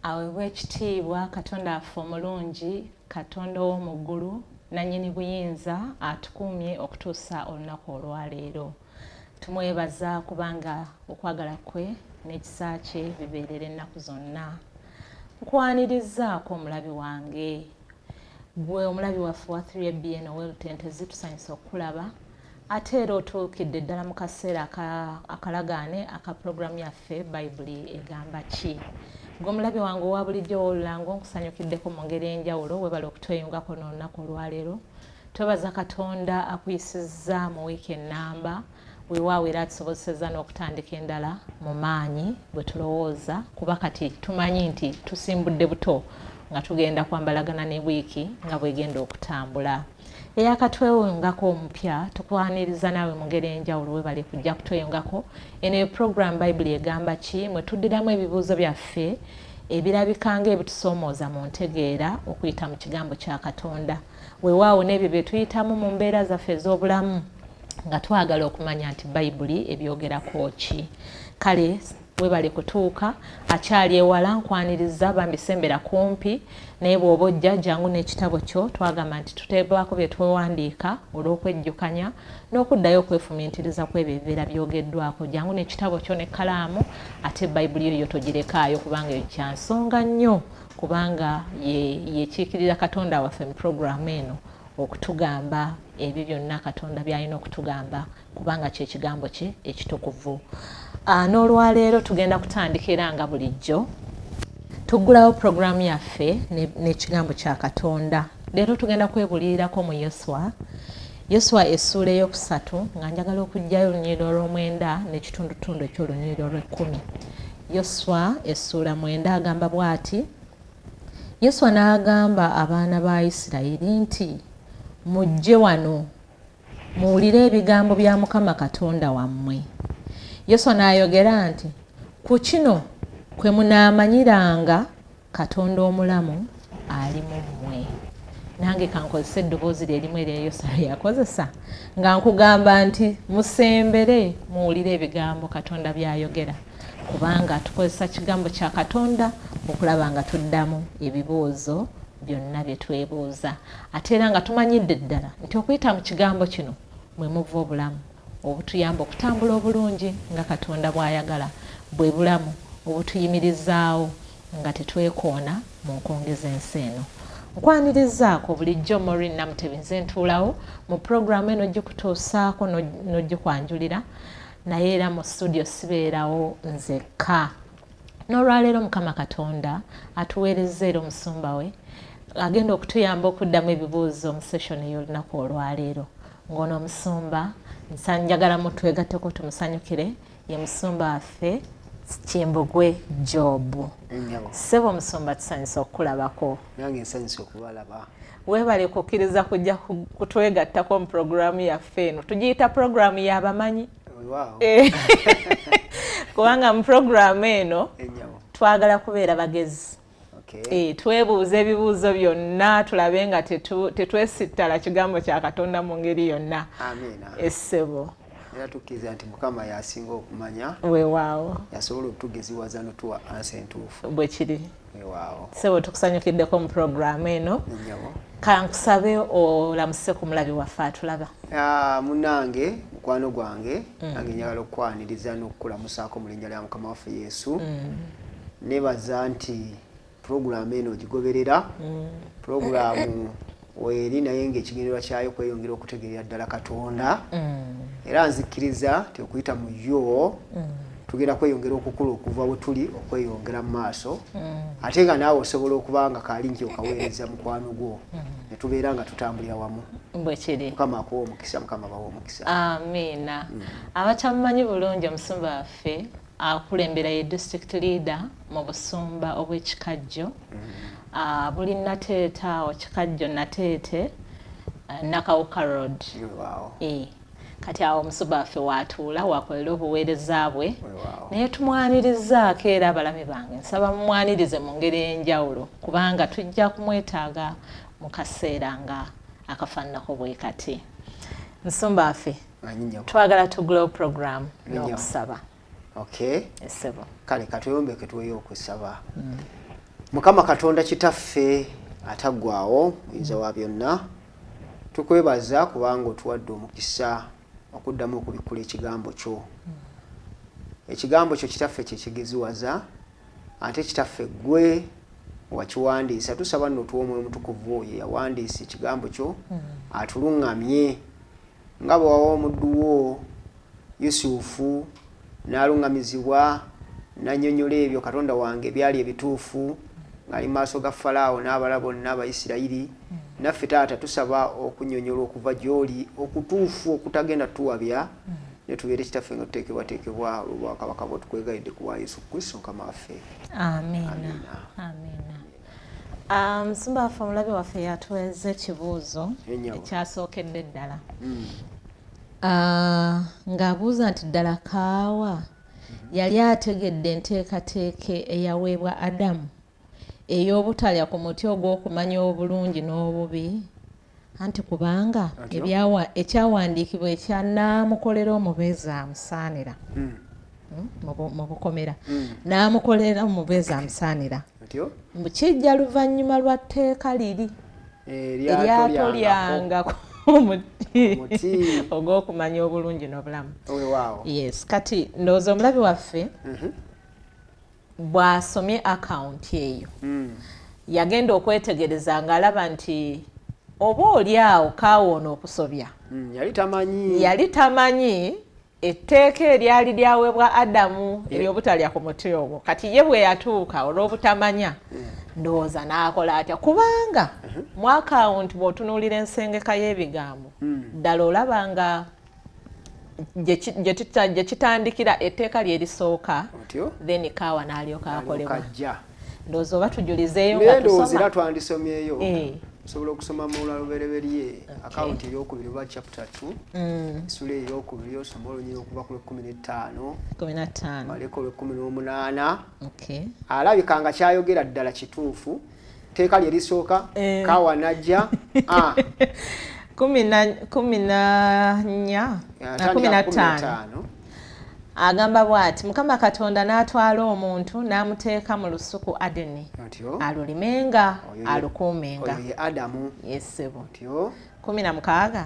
Aweebwe ekitiibwa Katonda waffe omulungi, Katonda ow'omu ggulu, nannyini buyinza, atukuumye okutuusa olunaku olwaleero. Tumwebaza kubanga okwagala kwe n'ekisa kye bibeerera ennaku zonna. Nkwanirizzaako omulabi wange, gwe omulabi waffe wa 3ABN ow'e Lutente, tusanyusa okukulaba. Ate era otuukidde ddala mu kaseera akalagaane aka pulogulaamu yaffe Bayibuli Egamba Ki. Gwe omulabi wange owa bulijjo ow'olulango, nkusanyukiddeko mu ngeri enjawulo. Webale okutweyungako n'olunaku olwaleero. Twebaza Katonda akuyisizza mu wiiki ennamba, weewaawo era atusobozesezza n'okutandika endala mu maanyi bwe tulowooza, kuba kati tumanyi nti tusimbudde buto nga tugenda kwambalagana ne wiiki nga bwegenda okutambula. Eyakatweyungako omupya, tukwaniriza naawe mu ngeri enjawulo. Webale kujja kutweyungako. Eno ye program Bayibuli Egamba Ki, mwe tuddiramu ebibuuzo byaffe ebirabika ng'ebitusoomooza mu ntegeera okuyita mu kigambo kya Katonda, weewaawo n'ebyo bye tuyitamu mu mbeera zaffe ez'obulamu nga twagala okumanya nti Bayibuli ebyogerako ki. Kale webale kutuuka. Akyali ewala, nkwaniriza bambi, sembera kumpi. Naye bw'oba ojja, jangu n'ekitabo kyo. Twagamba nti tuteebwako bye twewandiika olw'okwejjukanya n'okuddayo okwefumiintiriza ku ebyo ebibeera byogeddwako. Jangu n'ekitabo kyo n'ekkalaamu, ate Bayibuli yo yo togirekaayo, kubanga eyo kyansonga nnyo, kubanga yekiikirira Katonda waffe mu puroguramu eno okutugamba ebyo byonna Katonda by'alina okutugamba, kubanga kyekigambo kye ekitukuvu. N'olwaleero tugenda kutandika era nga bulijjo tuggulawo puroguramu yaffe n'ekigambo kya Katonda. Leero tugenda kwebulirirako mu Yoswa, Yoswa essuula eyokusatu, nga njagala okuggyayo olunyiriri olw'omwenda n'ekitundutundu eky'olunyiriri olw'ekkumi. Yoswa essuula 9 agamba bw'ati: Yoswa n'agamba abaana ba Isirayiri nti, "Mujje wano muwulire ebigambo bya Mukama Katonda wammwe." Yoswa n'ayogera nti, "Ku kino kwe munaamanyiranga Katonda omulamu ali mu mmwe." Nange kankozesa eddoboozi lye erimu erya Yoswa lye yakozesa nga nkugamba nti musembere muwulire ebigambo Katonda by'ayogera, kubanga tukozesa kigambo kya Katonda okulaba nga tuddamu ebibuuzo byonna bye twebuuza, ate era nga tumanyidde ddala nti okuyita mu kigambo kino mwe muva obulamu obutuyamba okutambula obulungi nga Katonda bw'ayagala, bwe bulamu obutuyimirizaawo nga tetwekoona mu nkonge z'ensi eno. Nkwanirizaako bulijjo Maureen Namutebi, nze ntuulawo mu puroguramu eno gikutuusaako n'ogikwanjulira. Naye era mu studio sibeerawo nzekka. N'olwaleero Mukama Katonda atuweerezza era omusumba we agenda okutuyamba okuddamu ebibuuzo mu session ey'olunaku olwaleero, ng'ono omusumba njagala mutwegatteko tumusanyukire, ye musumba waffe Kimbugwe Job. Ssebo omusumba, tusanyusa okukulabako. Nange nsanyusa okubalaba. Weebale kukkiriza kujja kutwegattako mu puroguramu yaffe eno. Tugiyita puroguramu y'abamanyi, kubanga mu puroguramu eno twagala kubeera bagezi. Twebuuza ebibuuzo byonna tulabe nga tetwesittala kigambo kya Katonda mu ngeri yonna. Essebo. Era tukkiriza nti Mukama yasinga okumanya. Weewaawo. Yasobola okutugeziwaza notuwa answer entuufu. Bwe kiri. Weewaawo. Ssebo, tukusanyukiddeko mu puroguramu eno. Kankusabe olamuse ku mulabi waffe atulaba. Munange, mukwano gwange, nange njagala okukwaniriza n'okukulamusaako mu linnya lya Mukama waffe Yesu. Nebaza nti puroguramu eno ogigoberera. Puroguramu weeri, naye ngaekigendererwa kyayo kweyongera okutegeerera ddala Katonda, era nzikkiriza nti okuyita mu yo tugenda kweyongera okukula okuva we tuli okweyongera mu maaso, ate nga naawe osobola okuba nga kalinki okaweereza mukwano gwo ne tubeera nga tutambulira wamu. Bwe kiri. Mukama akuwa omukisa, Mukama bawa omukisa. Amiina. Abatamumanyi bulungi, omusumba waffe akulembera ye district leader mu busumba obw'Ekikajjo. Buli Nateete awo, Kikajjo Nateete, Nakawuka Road. Kati awo omusumba waffe watuula wakolera obuweereza bwe, naye tumwanirizaako. Era abalabi bange, nsaba mumwanirize mu ngeri ey'enjawulo, kubanga tujja kumwetaaga mu kaseera nga akafaananako bwe kati. Nsumba waffe, twagala tugulewo program n'okusaba. Okay. Esebo. Kale katweyombeke tuweyo okusaba. Mukama Katonda Kitaffe ataggwaawo, muyinza wa byonna, tukwebaza kubanga otuwadde omukisa okuddamu okubikkula ekigambo kyo. Ekigambo kyo Kitaffe kye kigeziwaza, ate Kitaffe ggwe wakiwandiisa. Tusaba nno otuwe Omwoyo Omutukuvu oyo yawandiisa ekigambo kyo, atuluŋŋamye nga bwe wawa omuddu wo Yusufu n'aluŋŋamizibwa n'annyonnyola ebyo Katonda wange ebyali ebituufu ng'ali mu maaso ga Falaawo n'abalala bonna Abayisirayiri. Naffe taata tusaba okunnyonnyola okuva gy'oli okutuufu okutagenda tuwabya, ne tubeere Kitaffe nga tuteekebwateekebwa olw'obwakabaka bwo. Tukwegayidde ku bwa Yesu Kristo Mukama waffe. Amiina. Amiina. Musumba waffe, omulabi waffe yatuweza ekibuuzo ekyasookedde ddala, ng'abuuza nti ddala Kaawa yali ategedde enteekateeka eyaweebwa Adamu ey'obutalya ku muti ogw'okumanya obulungi n'obubi, anti kubanga ekyawandiikibwa ekya n'amukolera omubeezi amusaanira mu bukomera, n'amukolera omubeezi amusaanira, mbu kijja luvannyuma lwa tteeka liri eryatolyangako omuti ogw'okumanya obulungi n'obulamu. Yes, kati ndowooza omulabi waffe bw'asomye akawunti eyo yagenda okwetegereza ng'alaba nti oba oli awo Kaawa ono okusobya yali tamanyi etteeka eryali lyaweebwa Adamu ery'obutalya ku muti ogwo. Kati ye bwe yatuuka olw'obutamanya ndowooza n'akola atya, kubanga mu akawunti bw'otunuulira ensengeka y'ebigambo ddala olaba nga gye kitandikira etteeka lye lisooka, then Kaawa n'alyoka akolebwa. Ndowooza oba tujulizeeyo nga tusoma. Era twandisomyeyo. Osobola okusoma mu Lubereberye akawunti ey'okubiri oba chapter 2, essula ey'okubiri, osoma olunyiriri okuva ku lw'e15 maleko olw'e18. Alabika nga kyayogera ddala kituufu, tteeka lye lisooka, Kaawa n'ajja 14 15 agamba bw'ati: Mukama Katonda n'atwala omuntu n'amuteeka mu lusuku Adeni alulimenga alukuumenga. Yesebo. 16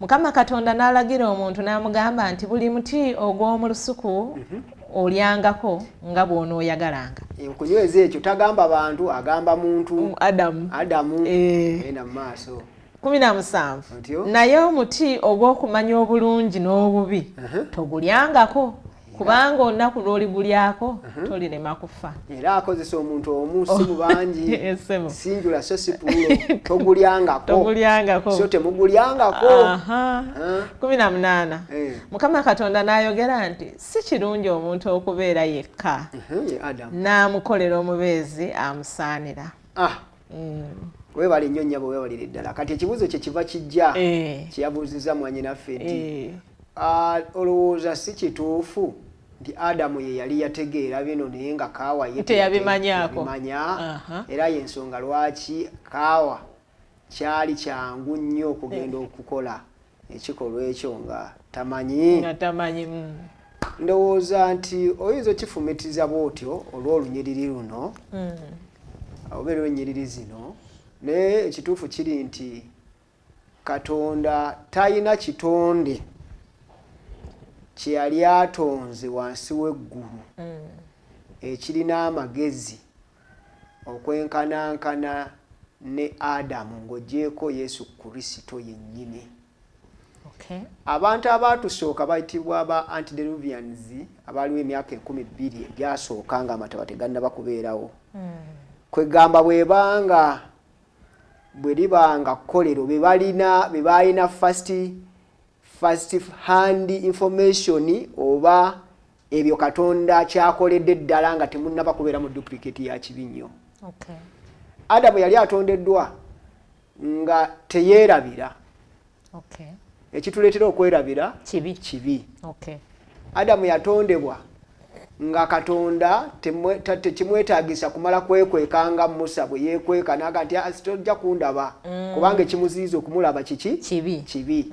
Mukama Katonda n'alagira omuntu n'amugamba nti buli muti ogw'omu lusuku olyangako nga bw'onooyagalanga. Okunyweza ekyo tagamba bantu, agamba muntu Adamu. Adamu genda mu maaso. 17 naye omuti ogw'okumanya obulungi n'obubi togulyangako, kubanga olunaku lw'oligulyako tolirema kufa. Era akozesa omuntu omu, si mu bangi, sinjula so si pulo. Togulyangako, so temugulyangako. 18 Mukama Katonda n'ayogera nti si kirungi omuntu okubeera yekka, n'amukolera omubeezi amusaanira. Weebale nnyo nnyabo, weebalire ddala. Kati ekibuuzo kye kiva kijja kyeyabuuzizza mwannyinaffe nti olowooza si kituufu nti Adamu ye yali yategeera bino naye nga Kaawa ye teyabimanyaako, era y'ensonga lwaki Kaawa kyali kyangu nnyo okugenda okukola ekikolwa ekyo nga tamanyi. Ndowooza nti oyinza okifumitiza bw'otyo olw'olunyiriri luno oba olw'ennyiriri zino, naye ekituufu kiri nti Katonda talina kitonde kye yali atonze wansi w'eggulu ekirina amagezi okwenkanankana ne Adamu ng'oggyeeko Yesu Kristo yennyini. Abantu abaatusooka bayitibwa ba antediluvians, abaaliwo emyaka 2000 egyasooka nga amataba tegannaba kubeerawo. Kwegamba bwebanga bwe libanga kkolero be balina first hand information oba ebyo Katonda kyakoledde ddala nga temunnaba kubeera mu duplicate ya kibi nnyo. Adamu yali atondeddwa nga teyeerabira. Ekituleetera okwerabira kibi. Adamu yatondebwa nga Katonda tekimwetaagisa kumala kwekweka nga Musa bwe yeekweka n'agamba nti tojja kundaba, kubanga ekimuziyiza okumulaba kiki? Kibi.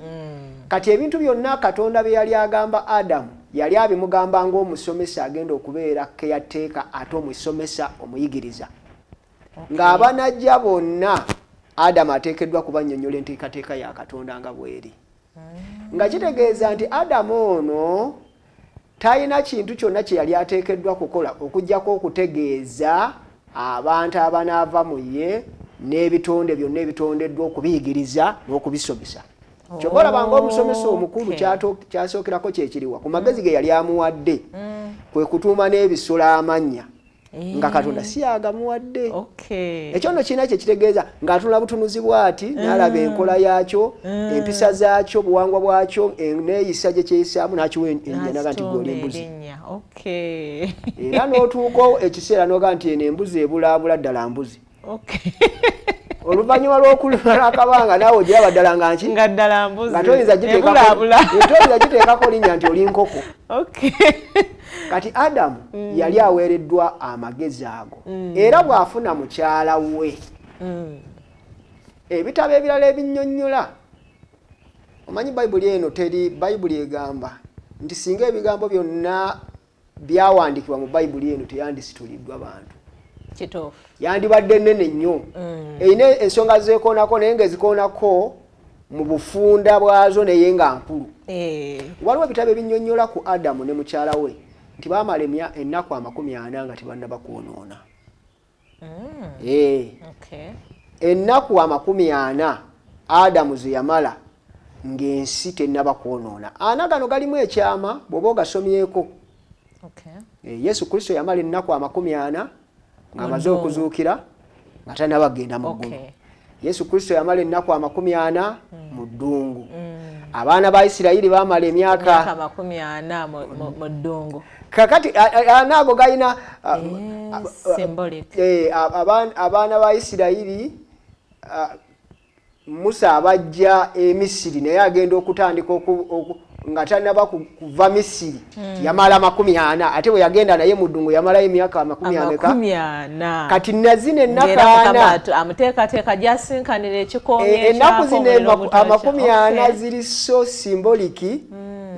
Kati ebintu byonna Katonda bye yali agamba Adamu Yali abimugamba ng'omusomesa agenda okubeera caretaker, ate omusomesa omuyigiriza. Ng'abanajja bonna Adamu ateekeddwa kubannyonnyola enteekateeka ya Katonda nga bw'eri. Nga kitegeeza nti Adamu ono talina kintu kyonna kye yali ateekeddwa kukola okuggyako okutegeeza abantu abanaava mu ye n'ebitonde byonna ebitondeddwa, okubiyigiriza n'okubisomesa. Kyova olaba ng'omusomesa omukulu kyasookerako kyekiriwa ku magezi ge yali amuwadde, kwe kutuuma n'ebisolo amannya nga Katonda si yagamuwadde. Ekyo nno kirina kye kitegeeza, ng'atunula butunuzi bw'ati n'alaba enkola yaakyo, empisa zaakyo, obuwangwa bwakyo, neeyisa gye kyeyisaamu, n'akiwa erinnya, naga nti gwe oli mbuzi. Erinnya, okay. Era n'otuuka ekiseera n'oga nti eno embuzi ebulaabula ddala mbuzi. Oluvannyuma lw'okulumala akabanga naawe ogiraba ddala nga nki? Nga ddala mbuzi. Nga toyinza Ebulaabula. giteekako linnya nti oli nkoko. Kati Adamu yali aweereddwa amagezi ago, era bw'afuna mukyala we, ebitabo ebirala ebinnyonnyola, omanyi Bayibuli eno teri, Bayibuli egamba nti singa ebigambo byonna byawandiikibwa mu Bayibuli eno, teyandisituliddwa bantu. Yandibadde nnene nnyo. Erina ensonga zeekoonako, naye ng'ezikoonako mu bufunda bwazo, naye nga nkulu. Waliwo ebitabo ebinnyonnyola ku Adamu ne mukyala we nti baamala ennaku 40 nga tebannaba kwonoona. Ennaku 40 Adamu ze yamala ng'ensi tennaba kwonoona. Ana gano galimu ekyama bw'oba ogasomyeko. Yesu Kristo yamala ennaku 40 ng'amaze Mu ddungu. okuzuukira, nga tannaba kugenda mu ggulu. Yesu Kristo yamala ennaku 40 mu ddungu. Abaana ba Isirayiri baamala emyaka Emyaka 40 mu ddungu. Kakati ana ago galina Symbolic. Abaana ba Isirayiri, Musa abajja e Misiri, naye agenda okutandika nga tannaba kuva Misiri, yamala 40, ate bwe yagenda naye mu ddungu yamalayo emyaka amakumi ameka? 40. Kati nazino ennaku Ng'era Mukama ana amuteekateeka gy'asinkanira ekikoomi Ennaku ekyaka zino omuliro ogutokya. 40 ziri so symbolic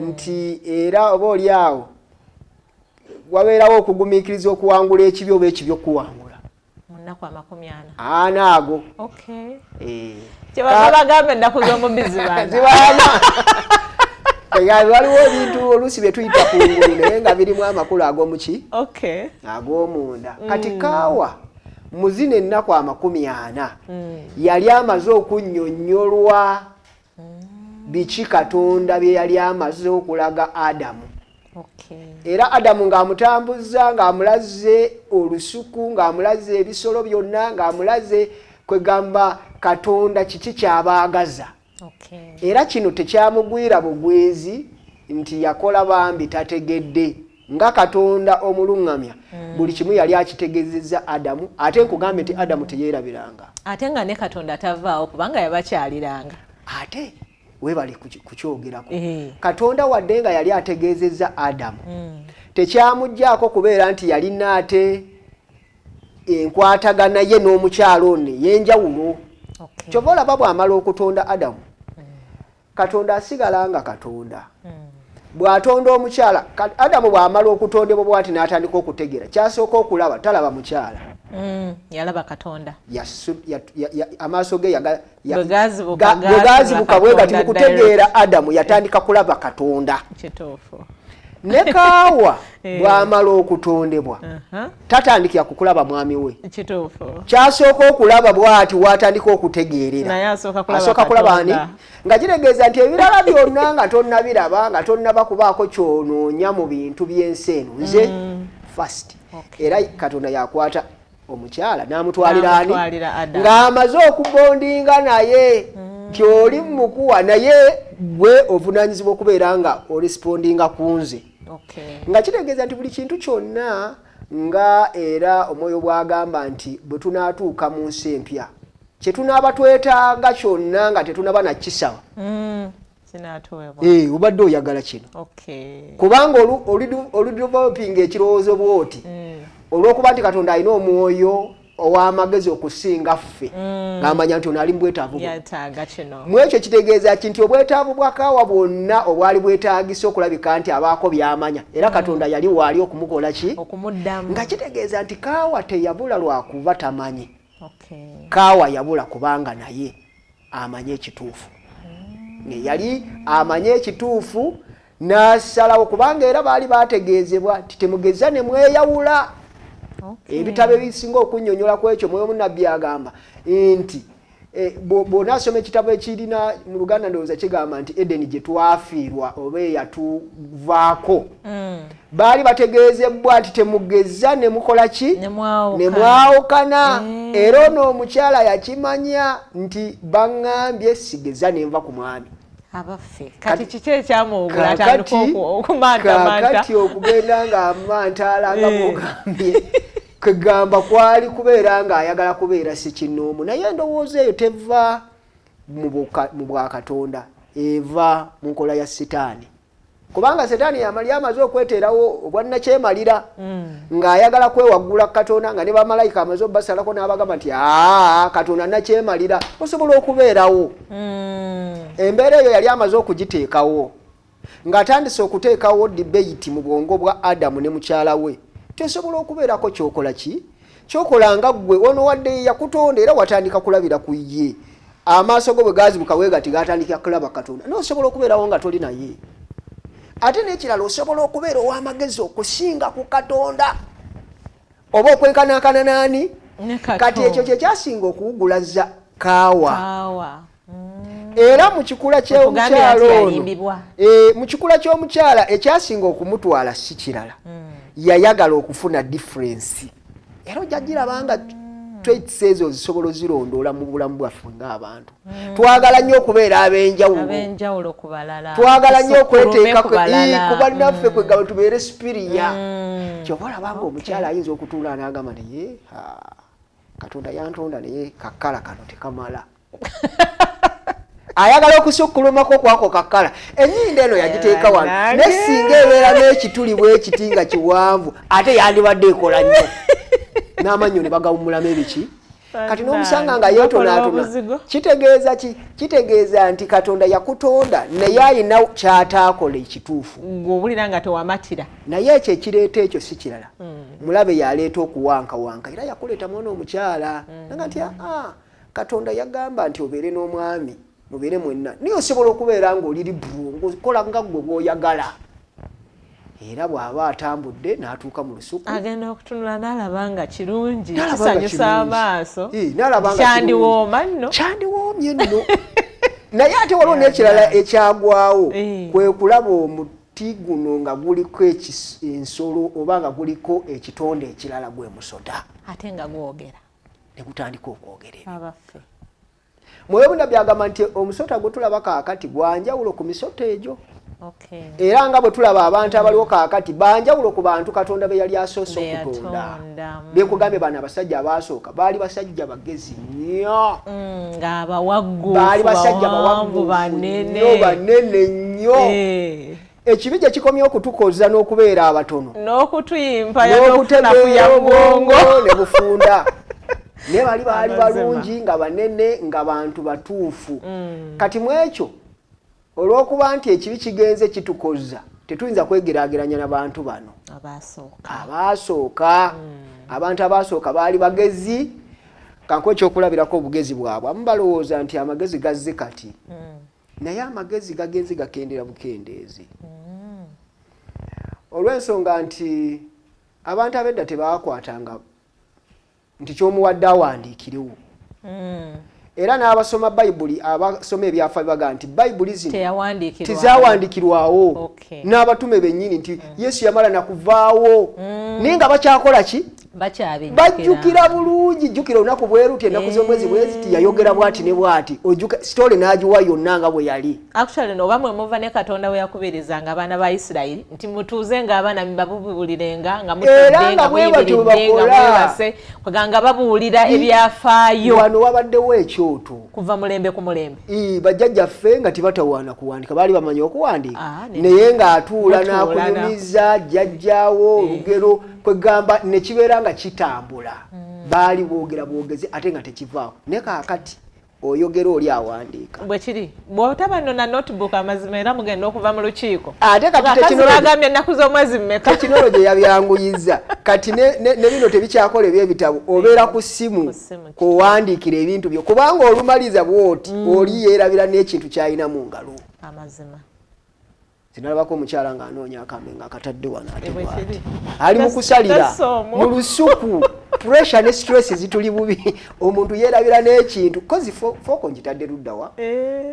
nti era oba oli awo wabeerawo okugumiikiriza okuwangula ekibi oba ekibi okuwangula. Mu nnaku 40. Ana ago. Kyebava bagamba ennaku z'omubbi zibaana. Zibaana. Waliwo ebintu oluusi bye tuyita ku ngulu naye nga birimu amakulu ag'omuki? Ag'omunda. Kati Kaawa mu zino ennaku 40 yali amaze okunnyonnyolwa biki Katonda bye yali amaze okulaga Adamu. Era Adamu ng'amutambuzza, ng'amulaze olusuku, ng'amulaze ebisolo byonna, ng'amulaze kwegamba Katonda kiki ky'abaagaza. Era kino tekyamugwira bugwizi nti yakola bambi tategedde, nga Katonda omuluŋŋamya buli kimu yali akitegezezza Adamu. Ate nkugambe nti Adamu teyeerabiranga. Ate nga ne Katonda tavaawo kubanga yabakyaliranga. Ate weebale kukyogerako. Katonda wadde nga yali ategeezezza Adamu, tekyamuggyaako kubeera nti yalina ate enkwatagana ye n'omukyalo ono ey'enjawulo. Kyova olaba bw'amala okutonda Adamu, Katonda asigala nga Katonda. Bw'atonda omukyala, Adamu bw'amala okutondebwa bw'ati n'atandika okutegeera, kyasooka okulaba talaba mukyala. Yalaba Katonda. Amaaso ge Bwe gaazibuka, bwe gaazibuka bwe gati mu Katonda kutegeera direct. Adamu yatandika kulaba Katonda. Kituufu. Ne Kaawa bw'amala okutondebwa, tatandikira ku kulaba mwami we. Kyasooka okulaba bw'ati w'atandika okutegeerera. Naye asooka kulaba Asooka kulaba ani? Katonda. Nga kitegeeza nti ebirala byonna nga tonnabiraba, nga tonnaba kubaako ky'onoonya mu bintu by'ensi eno, nze first. Era Katonda yakwata omukyala n'amutwalira ani? N'amutwalira Adamu. Ng'amaze okubondinga naye nti oli mukuwa, naye gwe ovunaanyizibwa okubeera nga orespondinga ku nze. Nga kitegeeza nti buli kintu kyonna, nga era omwoyo bw'agamba nti bwe tunaatuuka mu nsi empya, kye tunaaba twetaaga kyonna nga tetunaba nakisaba, Kinaatuweebwa. Obadde oyagala kino. Kubanga oludevelopinga ekirowoozo bw'oti, olw'okuba nti Katonda alina omwoyo ow'amagezi okusinga ffe, ng'amanya nti ono ali mu bwetaavu. Mu ekyo kitegeeza ki? Nti obwetaavu bwa Kaawa bwonna obwali bwetaagisa okulabika nti abaako by'amanya, era Katonda yali waali okumukola ki? Nga kitegeeza nti Kaawa teyabula lwakuba tamanyi. Kaawa yabula kubanga naye amanye ekituufu. Yali amanye ekituufu n'asalawo, kubanga era baali bategeezebwa nti temugeza ne mweyawula. Ebitabo ebisinga okunnyonnyola ku ekyo, Mwoyo Munabbi agamba nti bw'onaasoma ekitabo ekirina mu Luganda, ndowooza kigamba nti Edeni gye twafiirwa oba eyatuvaako, baali bategeezebwa nti temugeza ne mukola ki? Ne mwawukana. Era ono omukyala yakimanya nti baŋŋambye sigeza ne nva ku mwami. Abaffe, kati kiki ekyamuwugula atandika okumantamanta? Kakati okugenda ng'amantaala nga bwogambye, kwegamba kwali kubeera ng'ayagala kubeera sikinnoomu. Naye endowooza eyo teva mu bwakatonda, eva mu nkola ya Sitaani, kubanga Setaani yamali amaze okweteerawo obwannakyemalira, ng'ayagala kwewaggula Katonda, nga ne bamalayika amaze obasalako n'abagamba nti aa, Katonda nakyemalira, osobola okubeerawo. Embeera eyo yali amaze okugiteekawo, ng'atandise okuteekawo debate mu bwongo bwa Adamu ne mukyala we. Tesobola okubeerako kyokola ki kyokola nga ggwe ono wadde yakutonda, era watandika kulabira ku ye. Amaaso go bwe gazibuka weegati gatandika kulaba Katonda, n'osobola okubeerawo nga toli naye. Ate n'ekirala, osobola okubeera ow'amagezi okusinga ku Katonda oba okwenkanankana naani. Kati ekyo kyekyasinga okuwugulaza Kaawa. Era mu kikula ky'omukyala ono, mu kikula ky'omukyala, ekyasinga okumutwala si kirala, yayagala okufuna difference. Era ojja girabanga traits ezo ozisobola ozirondoola mu bulamu bwaffe ng'abantu. Twagala nnyo okubeera ab'enjawulo, twagala nnyo okweteeka ku bannaffe, kwegamba tubeere superior. Kyova olabanga omukyala ayinza okutuula n'agamba, naye Katonda yantonda, naye kakkala kano tekamala. Ayagala okusukkulumako kwako kakkala. Ennyindo eno yagiteeka wano, naye singa ebeera n'ekituli bwekiti nga kiwanvu, ate yandibadde ekola nnyo. N'amannyo ne bagawummulamu ebiki. Kati n'omusanga nga yeetonaatona. Kitegeeza ki? Kitegeeza nti Katonda yakutonda, naye ayina kyataakola ekituufu. Ng'owulira nga tewamatira. Naye ekyo ekireeta ekyo si kirala, mulabe yaleeta okuwankawanka, era yakuleeta mwana omukyala naga nti aa, Katonda yagamba nti obeere n'omwami, mubeere mwenna, naye osobola okubeera ng'oli libre, ng'okola nga ggwe bw'oyagala. Era bw'aba atambudde n'atuuka mu lusuku, agenda okutunula n'alaba nga kirungi, kisanyusa amaaso. Kyandiwooma nno. Kyandiwoomye nno. Naye ate waliwo n'ekirala ekyagwawo, kwe kulaba omuti guno nga guliko ensolo oba nga guliko ekitonde ekirala, gwe musota. Ate nga gwogera. Ne gutandika okwogera. Abaffe. Mwoyo Bunabbi agamba nti omusota gwe tulaba kaakati gwanjawulo ku misota egyo, era nga bwe tulaba abantu abaliwo kaakati banjawulo ku bantu Katonda be yali asoose okutonda. Byekugambye, bano abasajja abaasooka baali basajja bagezi nnyo. Baali basajja bawagguufu nnyo, banene nnyo. Ekibi gye kikomye okutukoza n'okubeera abatono n'okutuyimpaya obwongo ne bufunda. Naye bali baali balungi, nga banene, nga bantu batuufu. Kati mu ekyo, olw'okuba nti ekibi kigenze kitukoza, tetuyinza kwegeraageranya na bantu bano abaasooka. Abantu abaasooka baali bagezi. Kankuwa ekyokulabirako, obugezi bwabwe. Amu balowooza nti amagezi gazze kati, naye amagezi gagenze gakendera bukendeezi, olw'ensonga nti abantu abedda tebakwatanga nti kyomuwadde awandiikirewo. Era n'abasoma Bayibuli, abasoma ebyafa, baga nti Bayibuli zino tezawandiikirwawo n'abatume bennyini, nti Yesu yamala nakuvaawo, naye nga bakyakola ki? Bajjukira bulungi, jjukira olunaku bweruti, ennaku z'omwezi bweziti, yayogera bwati ne bwati, ojjuka story n'agiwa yonna nga bwe yali. Actually, oba mwe muva ne Katonda we yakubirizanga abaana ba Isirayiri nti mutuuze nga abaana babubuulirenga nga mutudde, nga muyimiridde, nga mwebase, kweganga babuulira ebyafaayo. Wano wabaddewo ekyoto kuva mulembe ku mulembe. Bajjajjaffe nga tebatawaana kuwandika, baali bamanyi okuwandiika, naye ng'atuula n'akunyumiza jjajjaawo olugero, kwegamba nekibeera nga kitambula. Baali boogera bwogezi ate nga tekivaako. Naye kaakati oyogera oli awandiika. Bwe kiri. Bw'otaba nno na notebook amazima era mugenda okuva mu lukiiko. Ate kati tekinologi ennaku z'omwezi mmeka? Tekinologi yabyanguyiza. Kati ne bino tebikyakola eby'ebitabo, obeera ku ssimu kuwandiikira ebintu byo. Kubanga olumaliza bw'oti oli yeerabira n'ekintu ky'alina mu ngalo. Amazima. Sinalabako omukyala ng'anoonya akambe ng'akatadde wano ate bw'ati. Ali mu kusalira mu lusuku. Pressure ne stress zituli bubi. Omuntu yeerabira n'ekintu. Kozi fooko nkitadde ludda wa?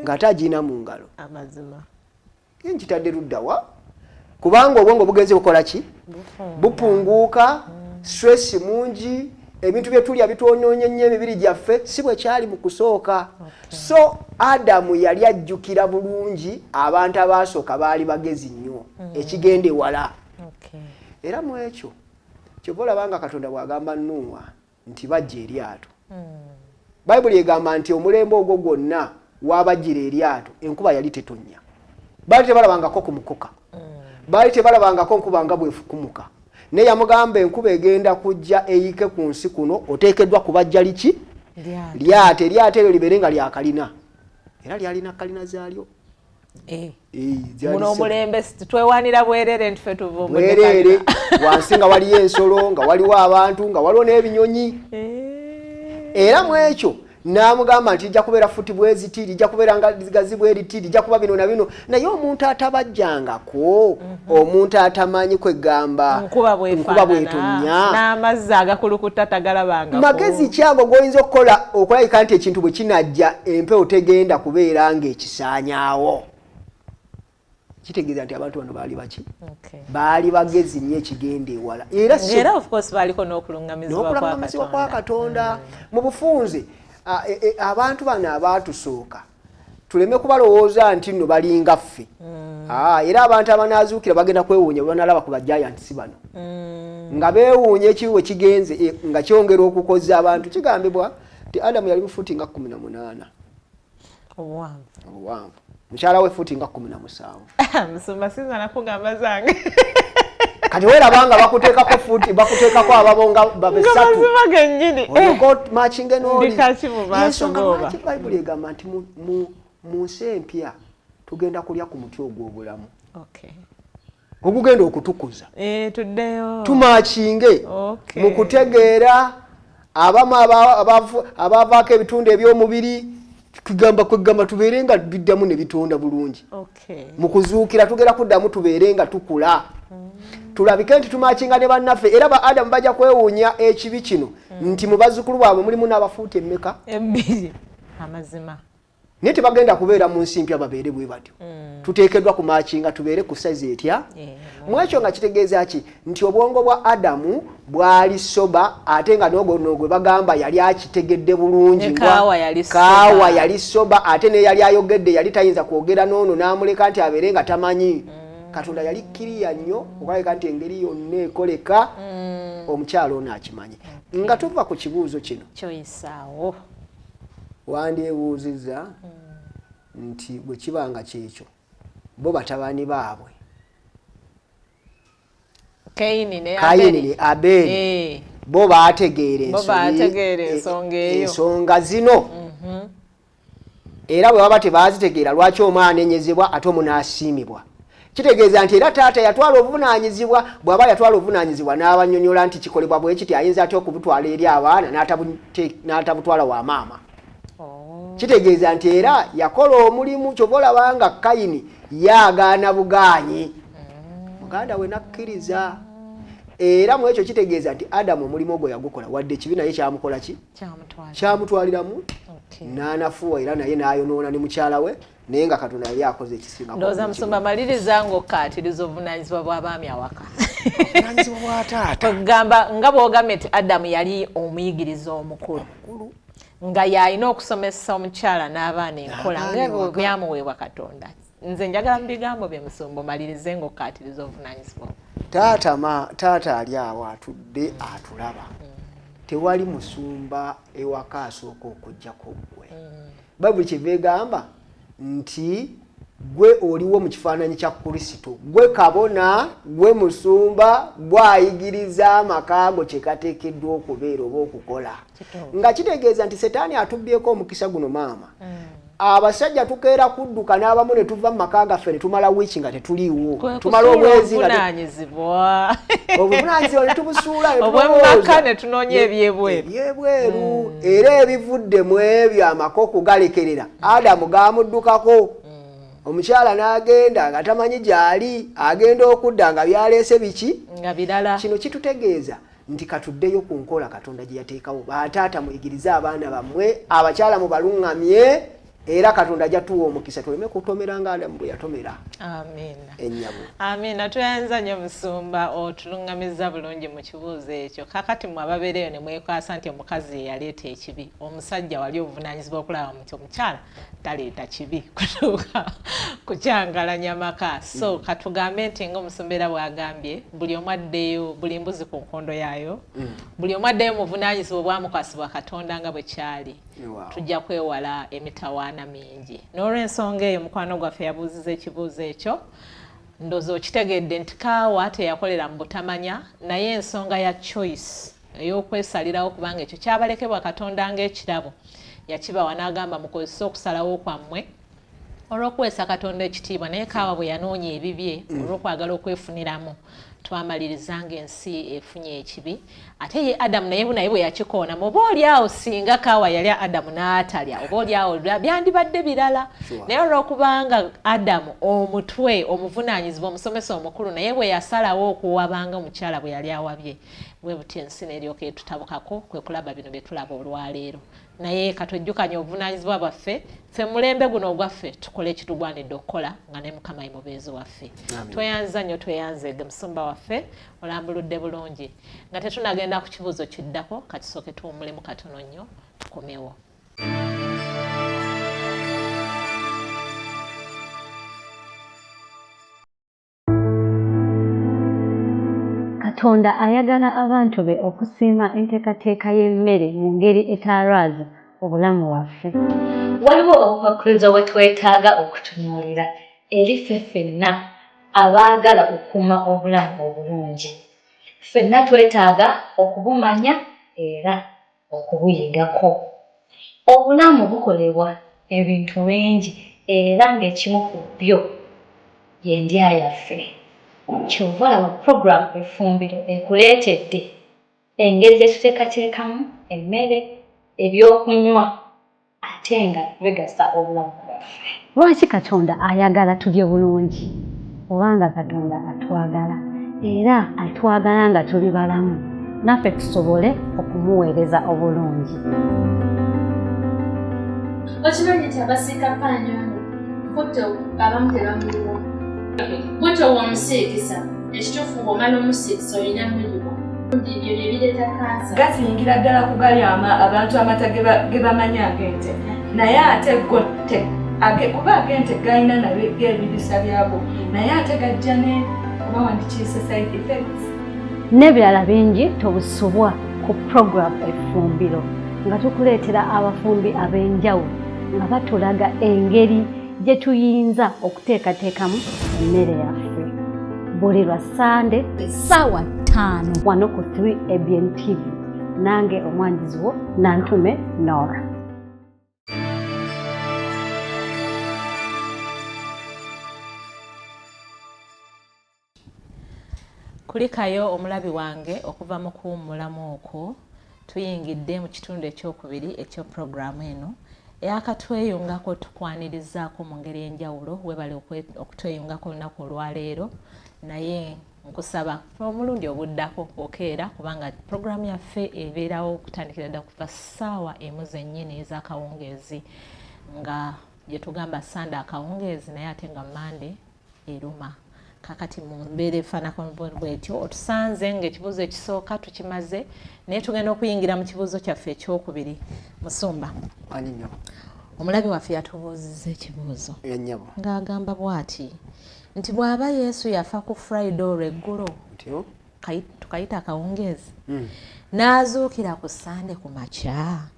Ng'ate agirina mu ngalo. Amazima. Ye nkitadde ludda wa? Kubanga obwongo bugenze bukola ki? Bupunguuka, stress mungi, ebintu bye tulya bitwonoonye nnyo emibiri gyaffe, si bwe kyali mu kusooka. So Adamu yali ajjukira bulungi abantu abaasooka baali bagezi nnyo, ekigenda ewala. Era mu ekyo kyova olaba nga Katonda bw'agamba Nuuwa nti bajja eryato. Bayibuli egamba nti omulembe ogwo gwonna wabajjira eryato, enkuba yali tetonnya. Baali tebalabangako ku mukoka. Baali tebalabangako nkuba nga bwefukumuka. Naye yamugamba enkuba egenda kujja eyike ku nsi kuno, oteekeddwa kubajja liki? Lyato. Eryato eryo libeere nga lyakalina. Era lyalina kalina zaalyo. Muno omulembe twewanira bwerere nti ffe tuvumbudde bwerere. Wansi nga waliyo ensolo, nga waliwo abantu, nga waliwo n'ebinyonyi. Era mu ekyo n'amugamba nti lijja kubeera futi bweziti, lijja kubeera nga gazi bweriti, lijja kuba bino na bino. Naye omuntu atabajjangako, omuntu atamanyi kwegamba nkuba bw'etonnya, n'amazzi agakulukuta tagalabangako. Magezi ki ago g'oyinza okukola okulabika nti ekintu bwe kinajja empewo tegenda kubeera ng'ekisaanyaawo? Kitegeeza nti abantu bano baali baki? Baali bagezi nnyo ekigenda ewala. Era of course baaliko n'okulungamizibwa kwa Katonda. Mu bufunze abantu bano abaatusooka tuleme kubalowooza nti nno balinga ffe. Era abantu abanaazuukira bagenda kwewuunya bwe banalaba ku ba giants bano. Nga beewuunya ekibi bwe kigenze nga kyongera okukozza abantu. Kigambibwa nti Adamu yali mufuti nga 18. Obuwanvu. Mukyala we futi nga 17. Musumba sinza nakugamba zange. Kati weeraba nga bakuteekako futi, bakuteekako ababo nga babesatu. Mazima gennyini. Olyoka matchinge n'oli. Ndikaki mu maaso Ensonga gooba. lwaki Bayibuli egamba nti mu nsi empya tugenda kulya ku muti ogw'obulamu. Ogugenda okutukuza. Tuddeyo. Tumakinge. Mu kutegeera abamu abavaako ebitundu eby'omubiri kwegamba tubeere nga biddamu ne bitonda bulungi. Mu kuzuukira tugenda kuddamu tubeere nga tukula. Tulabike nti tumakinga ne bannaffe. Era ba Adamu bajja kwewuunya ekibi kino nti mu bazzukulu baabwe mulimu n'abafuuti emmeka? 2. Amazima. Naye tebagenda kubeera mu nsi mpya babeere bwe batyo. Tuteekeddwa kumakinga tubeere ku size etya? Mu ekyo nga kitegeeza ki? Nti obwongo bwa Adamu bwali soba ate nga n'ogwo gwe bagamba yali akitegedde bulungi. Kaawa yali soba. Kaawa yali soba ate ne yali ayogedde yali tayinza kwogera n'ono n'amuleka nti abeere nga tamanyi. Katonda yali kkiriya nnyo okulabika nti engeri yonna ekoleka omukyala ono akimanyi. Nga tuva ku kibuuzo kino. Kyoyisaawo. Wandyebuuzizza nti bwe kiba nga kyekyo bo batabani baabwe Kayini ne Abeli bo baategeera ensonga zino. Era bwe baba tebaazitegeera lwaki omwana anenyezebwa ate omunaasiimibwa? Kitegeeza nti era taata yatwala obuvunaanyizibwa, bw'aba yatwala obuvunaanyizibwa n'abannyonnyola nti kikolebwa bwe kiti ayinza atya okubutwala eri abaana n'atabutwala wa maama. Kitegeeza nti era yakola omulimu kyova olaba nga Kayini yaagaana bugaanyi. Muganda we n'akkiriza. Era mu ekyo kitegeeza nti Adamu omulimu ogwo yagukola wadde ekibi naye kyamukola ki? Kyamutwaliramu n'anafuwa era naye n'ayonoona ne mukyala we naye nga Katonda yali akoze ekisinga. Ndowooza musumba maliriza ng'okkaatiriza obuvunaanyizibwa bw'abaami awaka. Obuvunaanyizibwa bwa taata. Kugamba nga bw'ogambye nti Adamu yali omuyigiriza omukulu. Nga yalina okusomesa omukyala n'abaana enkola nga byamuweebwa Katonda. Nze njagala mu bigambo bye musumba omalirize ng'okkaatiriza obuvunaanyizibwa. Taata ali awo atudde atulaba. Tewali musumba ewaka asooka okujjako ggwe. Bayibuli kyeva egamba nti Gwe oliwo mu kifaananyi kya Kristo, gwe kabona, gwe musumba, gwayigiriza amaka ago kye kateekeddwa okubeera oba okukola. Nga kitegeeza nti Setaani atubbyeko omukisa guno maama. Abasajja tukeera kudduka n'abamu ne tuva mu maka gaffe ne tumala wiiki nga tetuliiwo, tumala omwezi nga obuvunaanyizibwa ne tubusuula obw'emmaka ne tunoonya ebyebweru era ebivudde mu ebyo amaka okugalekerera. Adamu gamuddukako, omukyala n'agenda nga tamanyi gy'ali, agenda okudda nga byaleese biki nga birala. Kino kitutegeeza nti katuddeyo ku nkola Katonda gye yateekawo. Bataata muyigirize abaana bammwe, abakyala mubaluŋŋamye, era Katonda ajja tuwa omukisa tuleme kutomera nga Adamu bwe yatomera. Amiina. Ennyabo. Amiina. Tweyanza nnyo musumba, otuluŋŋamizza bulungi mu kibuuzo ekyo. Kaakati mmwe ababeereyo ne mwekwasa nti omukazi ye yaleeta ekibi, omusajja wali obuvunaanyizibwa okulaba nti omukyala taleeta kibi kutuuka kukyangalanya maka. So katugambe nti ng'omusumba era bw'agambye, buli omu addeyo, buli mbuzi ku nkondo yaayo, buli omu addeyo mu buvunaanyizibwa obwamukwasibwa Katonda nga bwe kyali. Tujja kwewala emitawaana mingi. N'olw'ensonga eyo mukwano gwaffe yabuuziza ekibuuzo ekyo, ndowooza okitegedde nti Kaawa teyakolera mu butamanya, naye ensonga ya choice ey'okwesalirawo, kubanga ekyo kyabalekebwa Katonda ng'ekirabo, yakibawa n'agamba mukozese okusalawo kwammwe olw'okuweesa Katonda ekitiibwa. Naye Kaawa bwe yanoonya ebibye olw'okwagala okwefuniramu, twamaliriza ng'ensi efunye ekibi. Ate ye Adamu naye bwe yakikoona, oba oli awo singa Kaawa yalya Adamu n'atalya, oba oli awo byandibadde birala. Naye olw'okubanga Adamu omutwe omuvunaanyizibwa omusomesa omukulu, naye bwe yasalawo okuwabanga omukyala bwe yali awabye, bwe buti ensi n'eryoka etutabukako, kwe kulaba bino bye tulaba olwaleero. Naye katwejjukanye obuvunaanyizibwa bwaffe, ffe mulembe guno ogwaffe tukole ekitugwanidde okukola nga ne Mukama ye mubeezi waffe. Tweyanza nnyo, tweyanzeege musumba waffe, olambuludde bulungi. Nga tetunagenda ku kibuuzo kiddako, katusooke tuwummulemu katono nnyo tukomewo. Katonda ayagala abantu be okusiima enteekateeka y'emmere mu ngeri etalwaza obulamu bwaffe. Waliwo obukwakkulizo bwe twetaaga okutunuulira eri ffe ffenna abaagala okukuuma obulamu obulungi. Ffenna twetaaga okubumanya era okubuyigako. Obulamu bukolebwa ebintu bingi era ng'ekimu ku byo y'endya yaffe. Ky'ova olaba puroguraamu Effumbiro ekuleetedde engeri gye tuteekateekamu emmere, ebyokunywa ate nga bigasa obulamu bwaffe. Lwaki Katonda ayagala tulye bulungi? Kubanga Katonda atwagala era atwagala nga tuli balamu, naffe tusobole okumuweereza obulungi. Okimanyi nti abasiika ppaani ono butto abamu tebamuyiwa. Butto w'omusiikisa, ekituufu bw'omala omusiikisa olina muyiwa. Ebyo bye bireeta kansa. Gasingira ddala ku gali abantu amata ge bamanya ag'ente, naye ate go kuba ag'ente galina nabyo ebirisa byago, naye ate gajja ne oba wandikiise side effects. N'ebirala bingi tobusubwa ku program Effumbiro, nga tukuleetera abafumbi ab'enjawulo nga batulaga engeri gye tuyinza okuteekateekamu emmere yaffe. Buli lwa Ssande essaawa 5 wano ku 3 ABN TV, nange omwanjizi wo Nantume Nora. Kulikayo omulabi wange okuva mu kuwummulamu okwo, tuyingidde mu kitundu ekyokubiri ekyo puroguraamu eno eyakatweyungako, tukwanirizaako mu ngeri enjawulo. Webale okutweyungako olunaku olwaleero, naye nkusaba omulundi oguddako okeera, kubanga puroguraamu yaffe ebeerawo okutandikira ddala kuva ssaawa 1 zennyini ez'akawungeezi, nga gye tugamba Sande akawungeezi, naye ate nga Mande eruma. Kakati mu mbeera efaanako bwetyo otusanze ng'ekibuuzo ekisooka tukimaze, naye tugenda okuyingira mu kibuuzo kyaffe ekyokubiri. Musumba, omulabi waffe yatubuuzizza ekibuuzo ng'agamba bw'ati nti bw'aba Yesu yafa ku Friday olw'eggulo, tukayita akawungeezi, n'azuukira ku Sande ku makya,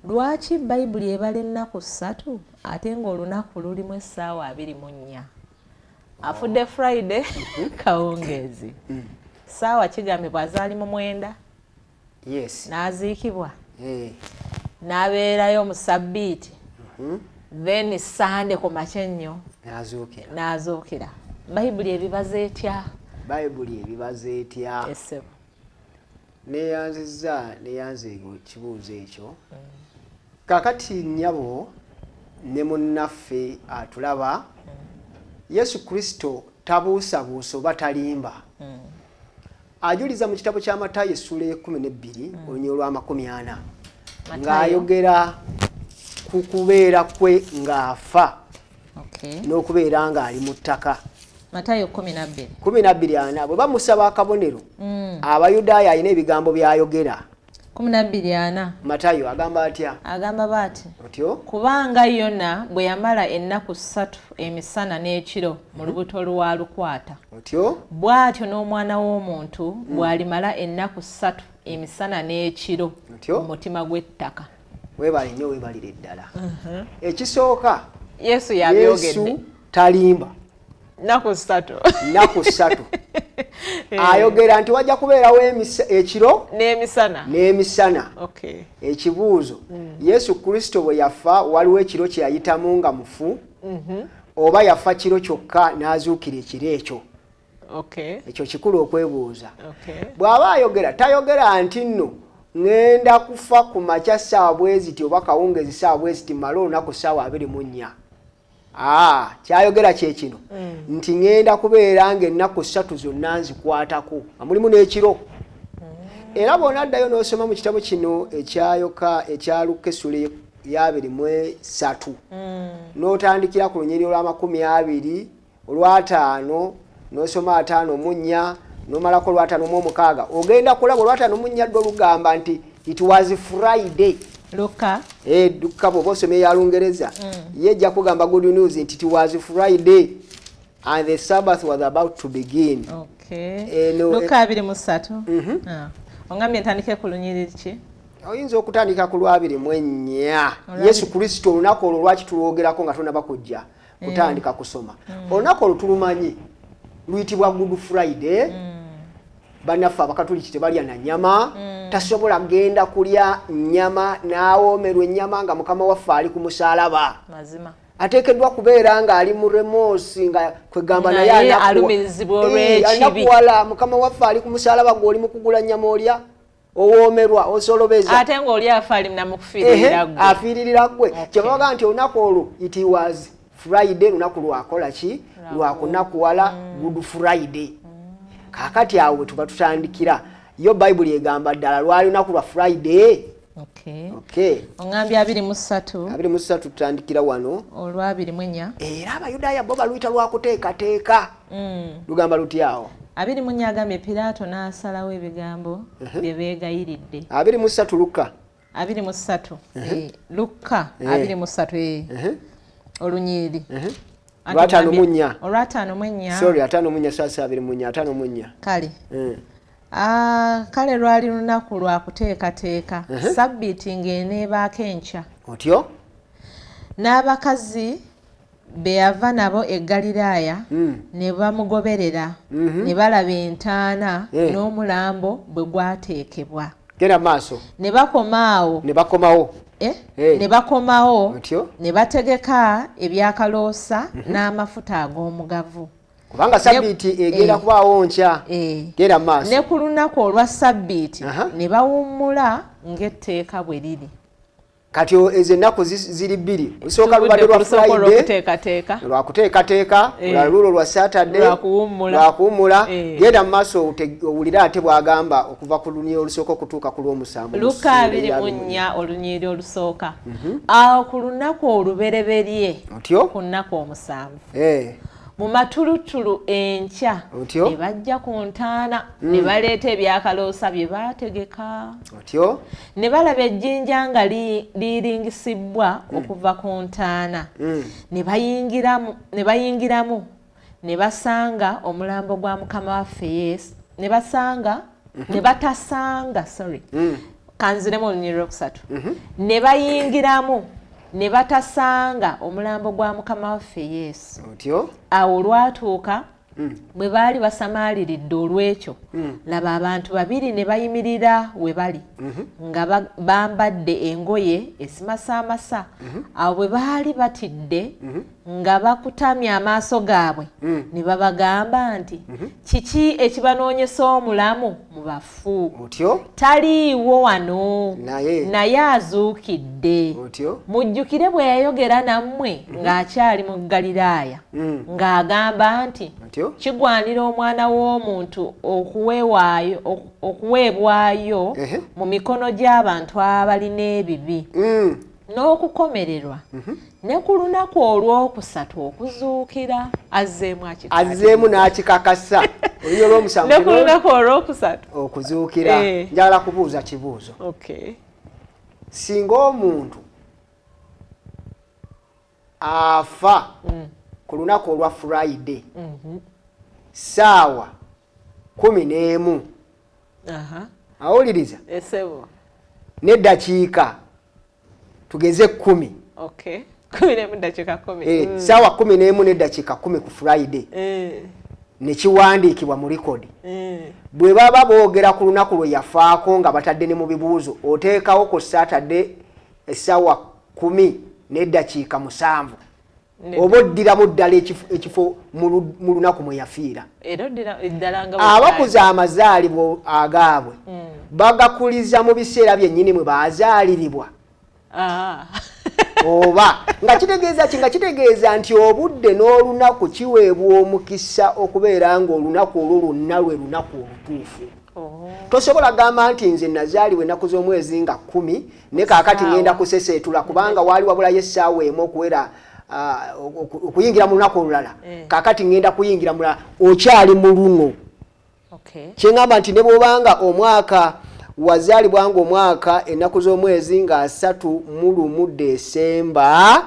Lwaki Bayibuli ebala ennaku 3 ate ng'olunaku lulimu essaawa 24? Afudde Friday kawungeezi. Ssaawa kigambibwa azaali mu 9. Yes. N'aziikibwa. N'abeerayo mu sabbiiti. Then Sunday ku makya ennyo. N'azuukira. Bayibuli ebibaza etya? Bayibuli ebibaza etya? Essebo. Neeyanzizza neeyanzeege ekibuuzo ekyo. Kaakati nnyabo ne munnaffe atulaba, Yesu Kristo tabuusabuusa oba talimba. Ajuliza mu kitabo kya Matayo essuula ey'e12 olunyiriri olwa 40 ng'ayogera ku kubeera kwe ng'afa n'okubeera ng'ali mu ttaka. Matayo 12. 12:40 bwe bamusaba akabonero, Abayudaaya alina ebigambo by'ayogera. 12:40. Matayo agamba atya? Agamba bw'ati. Otyo? Kubanga Yona bwe yamala ennaku 3 emisana n'ekiro mu lubuto lwa lukwata. Otyo? Bw'atyo n'omwana w'omuntu bw'alimala ennaku 3 emisana n'ekiro mu mutima gw'ettaka. Weebale nnyo, weebalire ddala. Ekisooka, Yesu yabyogedde. Yesu talimba. Nnaku 3. Nnaku 3. Ayogera nti wajja kubeerawo ekiro n'emisana. N'emisana. Ekibuuzo, Yesu Kristo bwe yafa waliwo ekiro kye yayitamu nga mufu? Oba yafa kiro kyokka n'azuukira ekiro ekyo? Ekyo kikulu okwebuuza. Bw'aba ayogera, tayogera nti nno ŋŋenda kufa ku makya ssaawa bwe ziti oba kawungeezi ssaawa bwe ziti mmale olunaku ssaawa 24. Kyayogera kye kino nti ŋŋenda kubeera ng'ennaku 3 zonna nzikwatako nga mulimu n'ekiro. Era bw'onaddayo n'osoma mu kitabo kino ekyayoka ekya Luka essula ya 23 n'otandikira ku lunyiriri olwa 20 olwataano n'osoma 54 n'omalako olwataano mu omukaaga, ogenda kulaba olwataano mu nnya lwo lugamba nti it was Friday. Luka. Luka bw'oba osoma eya Lungereza, ye ejja kugamba good news nti it was Friday and the Sabbath was about to begin. Luka 23. Ongambye ntandike ku lunyiriri ki? Oyinza okutandika ku lwa 24. Yesu Kristo olunaku olwo lwaki tulwogerako nga tonnaba kujja kutandika kusoma? Olunaku olwo tulumanyi luyitibwa Good Friday. Bannaffe Abakatuliki tebalya na nnyama. Tasobola kugenda kulya nnyama n'awoomerwa ennyama nga Mukama waffe ali ku musaalaba. Mazima. Ateekeddwa kubeera ng'ali mu remoosi nga kwegamba naye alumirizibwa olw'ekibi. Anakuwala Mukama waffe ali ku musaalaba gw'oli mu kugula nnyama olya owoomerwa osolobeza. Ate ng'oli afa ali namukufiiririra ggwe. Afiiririra ggwe. Kye babaga nti olunaku olwo it was Friday, lunaku lwakola ki? Lwakunakuwala, Good Friday. Kaakati awo we tuba tutandikira. Yo Bayibuli egamba ddala lwali lunaku lwa Friday. Ongambye 23. 23 tutandikira wano. Olwa 24. Era Abayudaaya bo baluyita lwakuteekateeka. Lugamba luti awo? 24 agambye Piraato n'asalawo ebigambo bye beegayiridde. 23 Luka. 23. Luka 23. Olunyiriri. 54. Olwa 54. Sorry, 54 sasa 24, 54. Kale. Kale lwali lunaku lwa kuteekateeka. Sabbiiti ng'eneebaako enkya. Otyo? N'abakazi be yava nabo e Ggaliraaya ne bamugoberera, ne balaba entaana n'omulambo bwe gwateekebwa. Genda maaso. Ne bakoma awo. Ne bakomawo. Ne bakomawo. Ne bategeka ebyakaloosa n'amafuta ag'omugavu. Kubanga sabbiiti egenda kubaawo nkya. Genda maaso. Ne ku lunaku olwa sabbiiti ne bawummula ng'etteeka bwe liri. Kati ezo ennaku ziri bbiri. Olusooka lubadde lwa Friday, lwakuteekateeka, olulala lulo lwa Saturday, lwakuwummula. Genda mu maaso owulire ate bw'agamba okuva ku lunyiriri olusooka okutuuka ku lw'omusanvu. Luka 24 olunyiriri olusooka. Awo ku lunaku olubereberye ku nnaku omusanvu. Mu matulutulu enkya ne bajja ku ntaana ne baleeta ebyakaloosa bye baategeka. Ne balaba ejjinja nga liringisibwa okuva ku ntaana. Ne bayingiramu ne basanga omulambo gwa Mukama waffe Yesu. Ne basanga ne batasanga sorry. Kanziremu olunyiriri lwokusatu. Ne bayingiramu ne batasanga omulambo gwa Mukama waffe Yesu. Otyo. Awo olwatuuka bwe baali basamaaliridde olw'ekyo, laba abantu babiri ne bayimirira we bali nga bambadde engoye ezimasaamasa. Awo bwe baali batidde nga bakutamye amaaso gaabwe, ne babagamba nti, "Kiki ekibanoonyesa omulamu mu bafu?" Otyo. Taliiwo wano, Naye. naye azuukidde. Otyo. Mujjukire bwe yayogera nammwe ng'akyali mu Ggaliraaya, ng'agamba nti, Otyo. "Kigwanira Omwana w'Omuntu okuweebwayo mu mikono gy'abantu abalina ebibi n'okukomererwa, ne ku lunaku olwokusatu okuzuukira." Azzeemu akikaatiriza. Azzeemu n'akikakasa, olunyiriri olw'omusanvu. Ne ku lunaku olwokusatu okuzuukira. Njagala kubuuza kibuuzo. Singa omuntu afa ku lunaku olwa Friday 11:00, awuliriza, Esebo. Neddakiika tugeze 10. Okay, 11:10. 11:10 ku Friday, nekiwandiikibwa mu record, bwe baba boogera ku lunaku lwe yafaako nga batadde ne mu bibuuzo, oteekawo ku Saturday 10:07, oba oddiramu ddala ekifo mu lunaku mwe yafiira? Era oddira ddala nga bwe Abakuza amazaalibwa agaabwe bagakuliza mu biseera byennyini mwe baazaaliribwa, oba nga kitegeeza ki? Nga kitegeeza nti obudde n'olunaku kiweebwa omukisa okubeera ng'olunaku olwo lwonna lwe lunaku olutuufu. Tosobola gamba nti nze nazaalibwa ennaku z'omwezi nga 10, ne kaakati Essaawa. ngenda kuseseetula kubanga waali wabulayo essaawa emu okuwera okuyingira mu lunaku olulala. Kaakati ngenda kuyingira mulala, okyali mu luno. Kyeŋŋamba nti ne bw'obanga omwaka wazaalibwa nga omwaka ennaku z'omwezi nga 31 Desemba,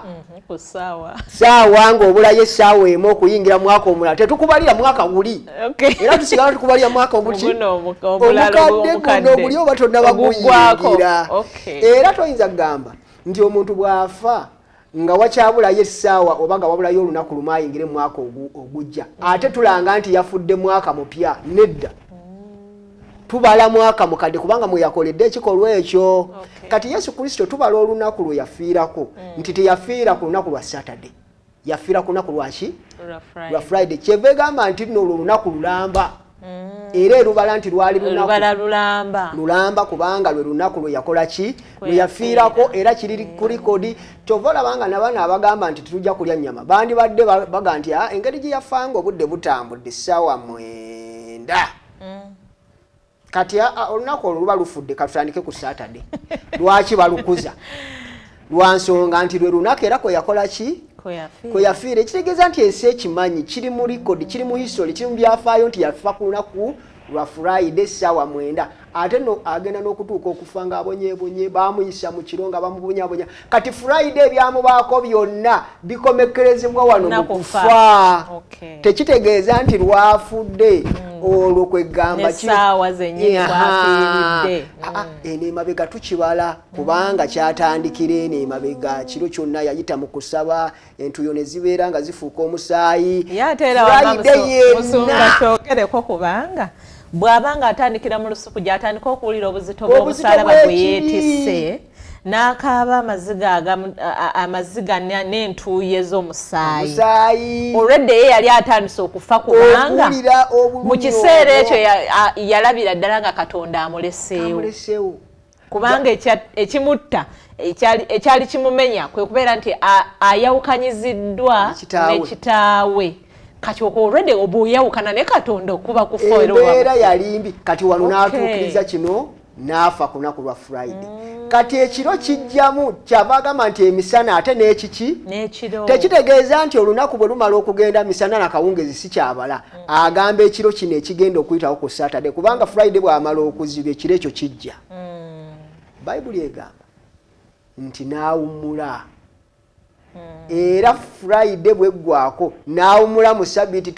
Ku ssaawa saawa ng'obulayo essaawa emu okuyingira mu mwaka omulala, tetukubalira mwaka guli. Era tusigala tukubalira mwaka oguki? Guno omulala. Omukadde Omukadde. guno guli oba tonnaba Oguggwako. guyingira. Era toyinza kugamba nti omuntu bw'afa nga wakyabulayo essaawa oba nga wabulayo olunaku lumu ayingire mu mwaka ogujja, ate tulanga nti yafudde mwaka mupya. Nedda, tubala mwaka mukadde kubanga mwe yakoledde ekikolwa ekyo. Kati Yesu Kristo tubala olunaku lwe yafiirako nti teyafiira ku lunaku lwa Saturday, yafiira ku lunaku lwaki? Lwa Friday. Lwa Friday. Kyeva egamba nti nno olwo olunaku lulamba, era erubala nti lwali lunaku Lubala lulamba. lulamba, kubanga lwe lunaku lwe yakola ki? Kwe Lwe yafiirako. Yafiira. Era kiri ku record. Kyova olabanga nabano abagamba nti tetujja kulya nnyama bandibadde baga nti, "Ah, engeri gye yafanga obudde butambudde 9:00, kati olunaku olwo luba lufudde, katutandike ku Saturday." Lwaki balukuza? Lwa nsonga nti lwe lunaku era kwe yakola ki? Kwe yafiira. Kwe yafiira. Ekitegeeza nti ensi ekimanyi, kiri mu record, kiri mu history, kiri mu byafaayo nti yafa ku lunaku lwa Friday 9:00. Ate no agenda n'okutuuka okufa ng'abonyebonye, bamuyisa mu kiro nga bamubonyabonya. Kati Friday ebyamubaako byonna bikomekerezebwa wano mu Nakufa. kufa. Tekitegeeza nti lwafudde olwo kwegamba N'essaawa zennyini kwafiiridde. Eno emabega tukibala kubanga kyatandikira eno emabega. Kiro kyonna yayita mu kusaba, entuyo ne zibeera nga zifuuka omusaayi. Ye ate era wamma Friday yenna. Musumba, kyogereko, kubanga bw'aba nga atandikira mu lusuku gy'atandika okuwulira obuzito Obuzito bw'omusalaba gwe bw'ekibi. yeetisse, n'akaaba amaziga amaziga n'entuuyo ez'omusaayi. Omusaayi. Olwedde ye yali atandise okufa kubanga Okuwulira obulumi mu kiseera obwo. ekyo yalabira ddala nga Katonda amuleseewo. Amuleseewo. Kubanga ekimutta ekyali kimumenya kwe kubeera nti ayawukanyiziddwa Ne kitaawe. ne kitaawe. Kati okwo olwedde oba oyawukana ne Katonda, okuba kufa era oba Embeera kufa. yali mbi. Kati wano n'atuukiriza kino n'afa ku lunaku lwa Friday. Kati ekiro kijjamu, kyava agamba nti emisana ate n'ekiki? N'ekiro. Tekitegeeza nti olunaku bwe lumala okugenda misana nakawungezi si kyabala. Agamba ekiro kino ekigenda okuyitawo ku Saturday, kubanga Friday bw'amala okuziba, ekiro ekyo kijja. Bayibuli egamba nti n'awummula, era Friday bweggwako n'awummula mu sabiti.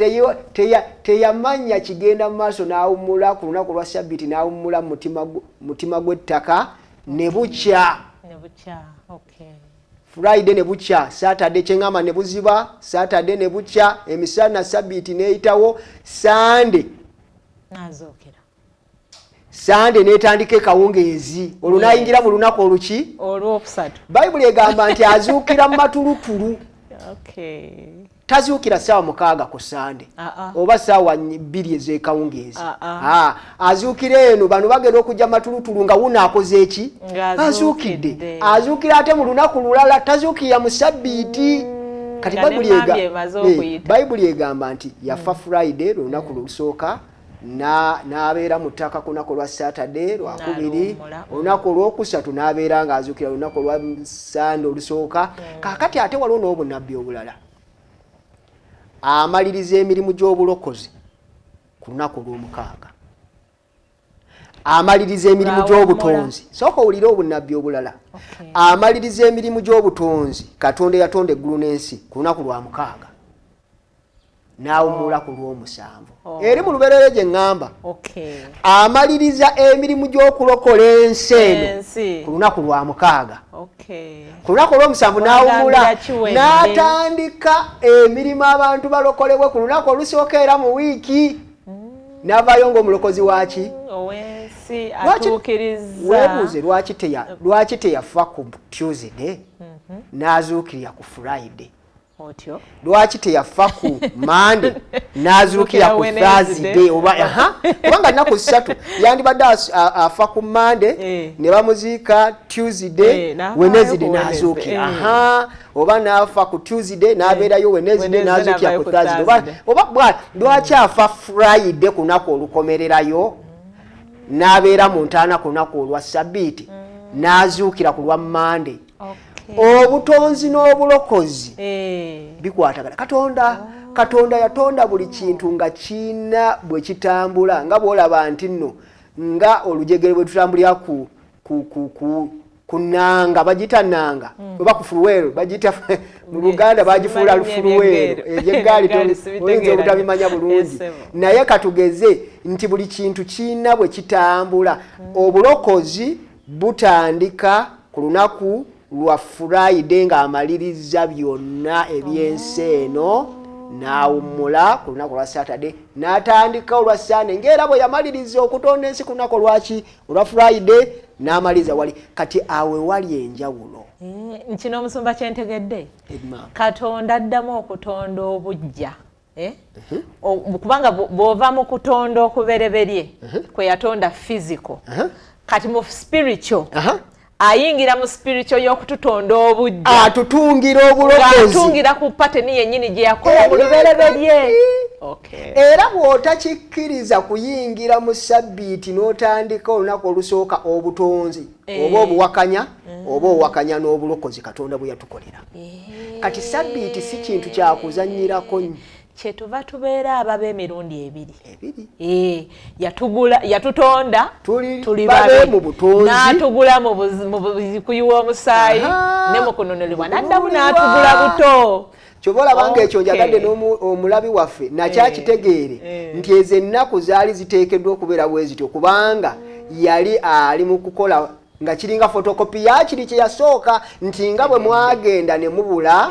Teyamanya kigenda mu maaso, n'awummula ku lunaku lwa sabiti, n'awummula mu mutima gw'ettaka. Ne bukya. Ne bukya, okay. Friday ne bukya, Saturday kyeŋŋamba ne buziba, Saturday ne bukya, emisana Sabbiiti n'eyitawo, Sunday Nazuukira. Sunday n'etandika ekawungeezi, olwo n'ayingira mu lunaku oluki? Olwokusatu. Bayibuli egamba nti azuukira mu matulutulu. Okay. Tazuukira ssaawa 6 ku Sande oba ssaawa 2 ez'ekawungeezi. Azuukira eno, bano bagenda okujja matulutulu nga wuno akoze eki? Ng'azuukidde. Azuukira ate mu lunaku lulala, tazuukira mu Sabbiiti. Kati Nga ne Mmambya emaze okuyita. Bayibuli egamba nti yafa Friday, lunaku lulusooka, n'abeera mu ttaka ku lunaku lwa Saturday lwakubiri, N'aluwummula. olunaku olwokusatu n'abeera ng'azuukira lunaku lwa Sande olusooka. Kaakati ate waliwo n'obunnabbi obulala. Amaliriza emirimu gy'obulokozi ku lunaku olw'omukaaga. Amaliriza emirimu Lwawummula. gy'obutonzi. Sooka owulire obunnabbi obulala. Amaliriza emirimu gy'obutonzi, Katonda yatonda eggulu n'ensi ku lunaku lwa 6. N'awummula ku lw'omusanvu. Eri mu lubeerera gye ŋŋamba. Amaliriza emirimu gy'okulokola ensi eno Ensi. ku lunaku lwa 6. Ku lunaku olw'omusanvu n'awummula, Wagambira kiwedde. n'atandika emirimu abantu balokolebwe ku lunaku olusooka era mu wiiki. N'avaayo ng'omulokozi waaki? Ow'ensi atuukiriza. Weebuuze lwaki teyafa ku Tuesday n'azuukirira ku Friday? Otyo. Lwaki teyafa ku Monday n'azuukira ku Wednesday. Thursday? Oba, aha, kubanga nnaku 3 yandibadde afa ku Monday, ne bamuziika Tuesday, N'avaayo Wednesday ku Wednesday. n'azuukira. Aha, oba n'afa ku Tuesday n'abeerayo Wednesday, Wednesday n'azuukira n'avaayo ku ku Thursday. Thursday. Oba lwaki afa Friday ku lunaku olukomererayo, n'abeera mu ntaana ku lunaku olwa Sabbiiti, n'azuukira ku lwa Monday? Obutonzi n'obulokozi bikwatagana. Katonda yatonda buli kintu nga kiina bwe kitambula, nga bw'olaba nti nno nga olujegere bwe tutambulira ku nnanga, bagiyita nnanga, oba ku fuluweero, bagiyita mu Luganda bagifuula Simanyi lufuluweero. eby'eggaali. Eby'eggaali Eby'eggaali sibitegeera oyinza obutabimanya bulungi. Yes, Naye katugeze nti buli kintu kiina bwe kitambula. Obulokozi butandika ku lunaku lwa Friday ng'amaliriza byonna eby'ensi eno, n'awummula ku lunaku lwa Saturday, n'atandika olwa Sunday, ng'era bwe yamaliriza okutonda ensi ku lunaku lwaki? Olwa Friday, n'amaliriza wali. Kati awe wali enjawulo. Nkino omusumba kyentegedde. Edma. Katonda addamu okutonda obuggya. Kubanga bw'ova mu kutonda okubereberye, kwe yatonda physical. Kati mu spiritual, ayingira mu spiritual y'okututonda obuggya. Atutungira obulokozi. Ng'atungira ku pattern yennyini gye yakola mu lubereberye. Era bw'otakikkiriza kuyingira mu sabbiiti n'otandika olunaku olusooka obutonzi, oba obuwakanya, oba owakanya n'obulokozi Katonda bwe yatukolera. Kati sabbiiti si kintu kya kuzannyirako nnyo. Kyetuva tubeera ababa emirundi ebiri. Ebiri. Yatutonda, Tuli tuli babe babe. mu butonzi. N'atugula mu kuyiwa omusaayi, ne mu kununulibwa. N'addamu n'atugula buto. Ky'oba olaba ng'ekyo njagadde omulabi waffe nakyakitegeere nti ezo ennaku zaali ziteekeddwa okubeera bwe zityo, kubanga yali ali mu kukola nga kiringa fotokopi ya kiri kye yasooka, nti nga bwe mwagenda ne mubula,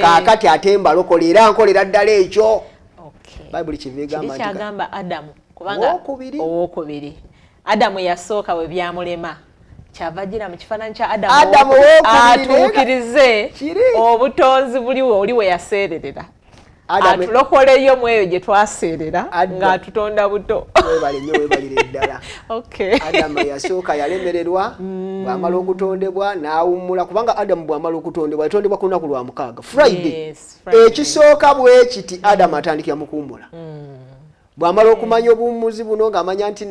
kaakati ate mbalokola era nkolera ddala ekyo. Bayibuli kyeva egamba Kiri nti kyagamba Adamu, kubanga Owookubiri. owookubiri. Adamu yasooka we byamulema, kyava agira mu kifaananyi kya Adamu Adamu owookubiri, owookubiri, naye nga atuukirize kiri. obutonzi buli we oli we yaseererera. Adamu Atulokoleyo mu eyo gye twaseerera Adamu. ng'atutonda buto. Weebale nnyo, weebalire ddala. Adamu yasooka yalemererwa, bw'amala okutondebwa n'awummula, kubanga Adamu bw'amala okutondebwa yatondebwa ku lunaku lwa 6, Friday. Yes, Friday. Ekisooka bwe kiti, Adamu atandikira mu kuwummula. Bw'amala okumanya obuwummuzi buno ng'amanya nti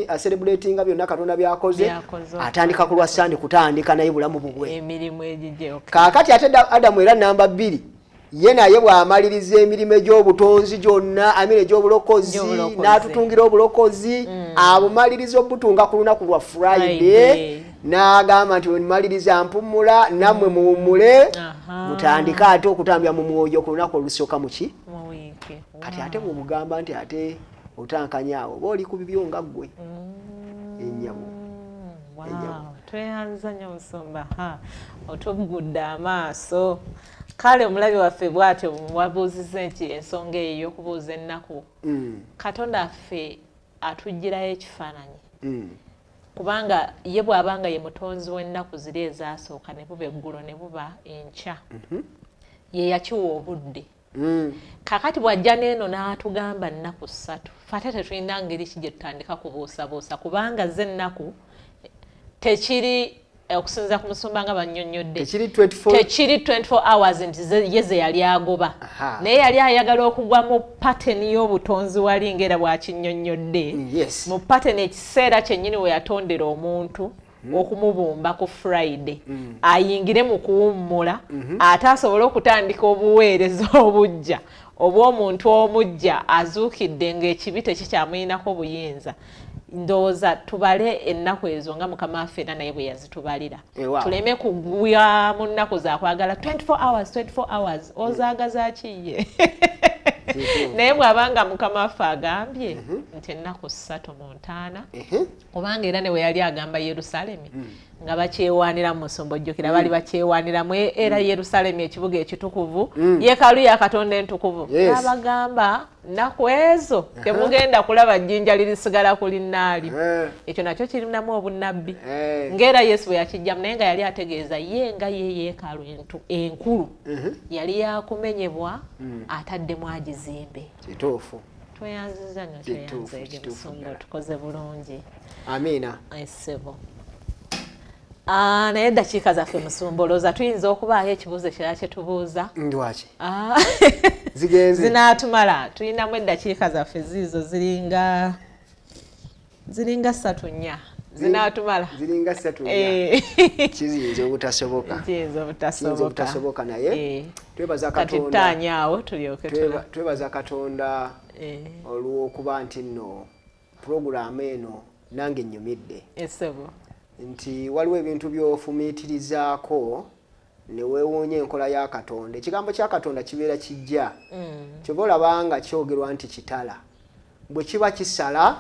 acelebratinga byonna Katonda by'akoze, By'akoze. atandika ku lwa Sunday kutandika naye bulamu bubwe. Emirimu egigye, okay. Kaakati ate Adamu era namba 2, ye naye bw'amaliriza emirimu egy'obutonzi gyonna, amina, egy'obulokozi, Egy'obulokozi. n'atutungira obulokozi, abumaliriza obutunga ku lunaku lwa Friday, Friday. n'agamba nti bwe mmaliriza mpummula, nammwe muwummule, mutandike ate okutambya mu mwoyo ku lunaku olusooka mu ki? Mu wiiki. Kati ate bw'omugamba nti ate otankanya awo, oba oli ku bibyo nga ggwe. Ennyabo. Wow, tweyanza nnyo musumba, otuggudde amaaso. Kale omulabi waffe bw'atyo wabuuzizza nti ensonga eyo ey'okubuuza ennaku, Katonda affe atuggyirayo ekifaananyi, kubanga ye bw'abanga ye mutonzi w'ennaku ziri ezasooka ne buba eggulo ne buba enkya, ye yakiwa obudde. Kakati bw'ajja n'eno n'atugamba nnaku 3, ffe ate tetulina ngeri ki gye tutandika kubuusabuusa, kubanga ze ennaku tekiri okusinziira ku musumba nga bannyonnyodde, tekiri 24 tekiri 24 hours nti ye ze yali agoba, naye yali ayagala okugwa mu pattern y'obutonzi wali ng'era bw'akinnyonnyodde. Mu pattern ekiseera kyennyini we yatondera omuntu okumubumba ku Friday, ayingire mu kuwummula, ate asobole okutandika obuweereza obujja obw'omuntu omujja azuukidde ng'ekibi tekikyamuyinako buyinza. Ndowooza tubale ennaku ezo nga Mukama waffe era naye bwe yazitubalira, tuleme kugwa mu nnaku zakwagala 24 hours, 24 hours ozaagaza ki ye? Naye bw'abanga Mukama waffe agambye nti ennaku 3 mu ntaana, kubanga era ne we yali agamba Yerusaalemi nga bakyewaanira mu musumba, ojjukira bali bakyewaaniramu era Yerusaalemi ekibuga ekitukuvu, yeekaalu ya Katonda entukuvu, n'abagamba nnaku ezo temugenda kulaba jjinja lirisigala ku linnaalyo. Ekyo nakyo kirinamu obunnabbi, ng'era Yesu bwe yakijjamu, naye nga yali ategeeza ye nga ye yeekaalu enkulu yali yakumenyebwa, ataddemu agizimbe. Kituufu. Tweyanziza nnyo, tweyanzeege musumba, tukoze bulungi. Amiina. Essebo. Naye eddakiika zaffe musumba, olowooza tuyinza okubaayo ekibuuzo ekirala kye tubuuza? Lwaki? Zigenze. Zinaatumala? Tulinamu eddakiika zaffe ziizo ziringa 3 4, zinaatumala? Ziringa 3 4. Kiyinza obutasoboka. Kiyinza obutasoboka. Obutasoboka, naye twebaza Kati Katonda. Ttaanya awo tulyoke Twebaza Katonda olw'okuba nti nno puroguraamu eno nange nnyumidde, Essebo. nti waliwo ebintu by'ofumiitirizaako ne weewuunya enkola ya Katonda. Ekigambo kya Katonda kibeera kijja, kyova olaba nga kyogerwa nti kitala bwe kiba kisala,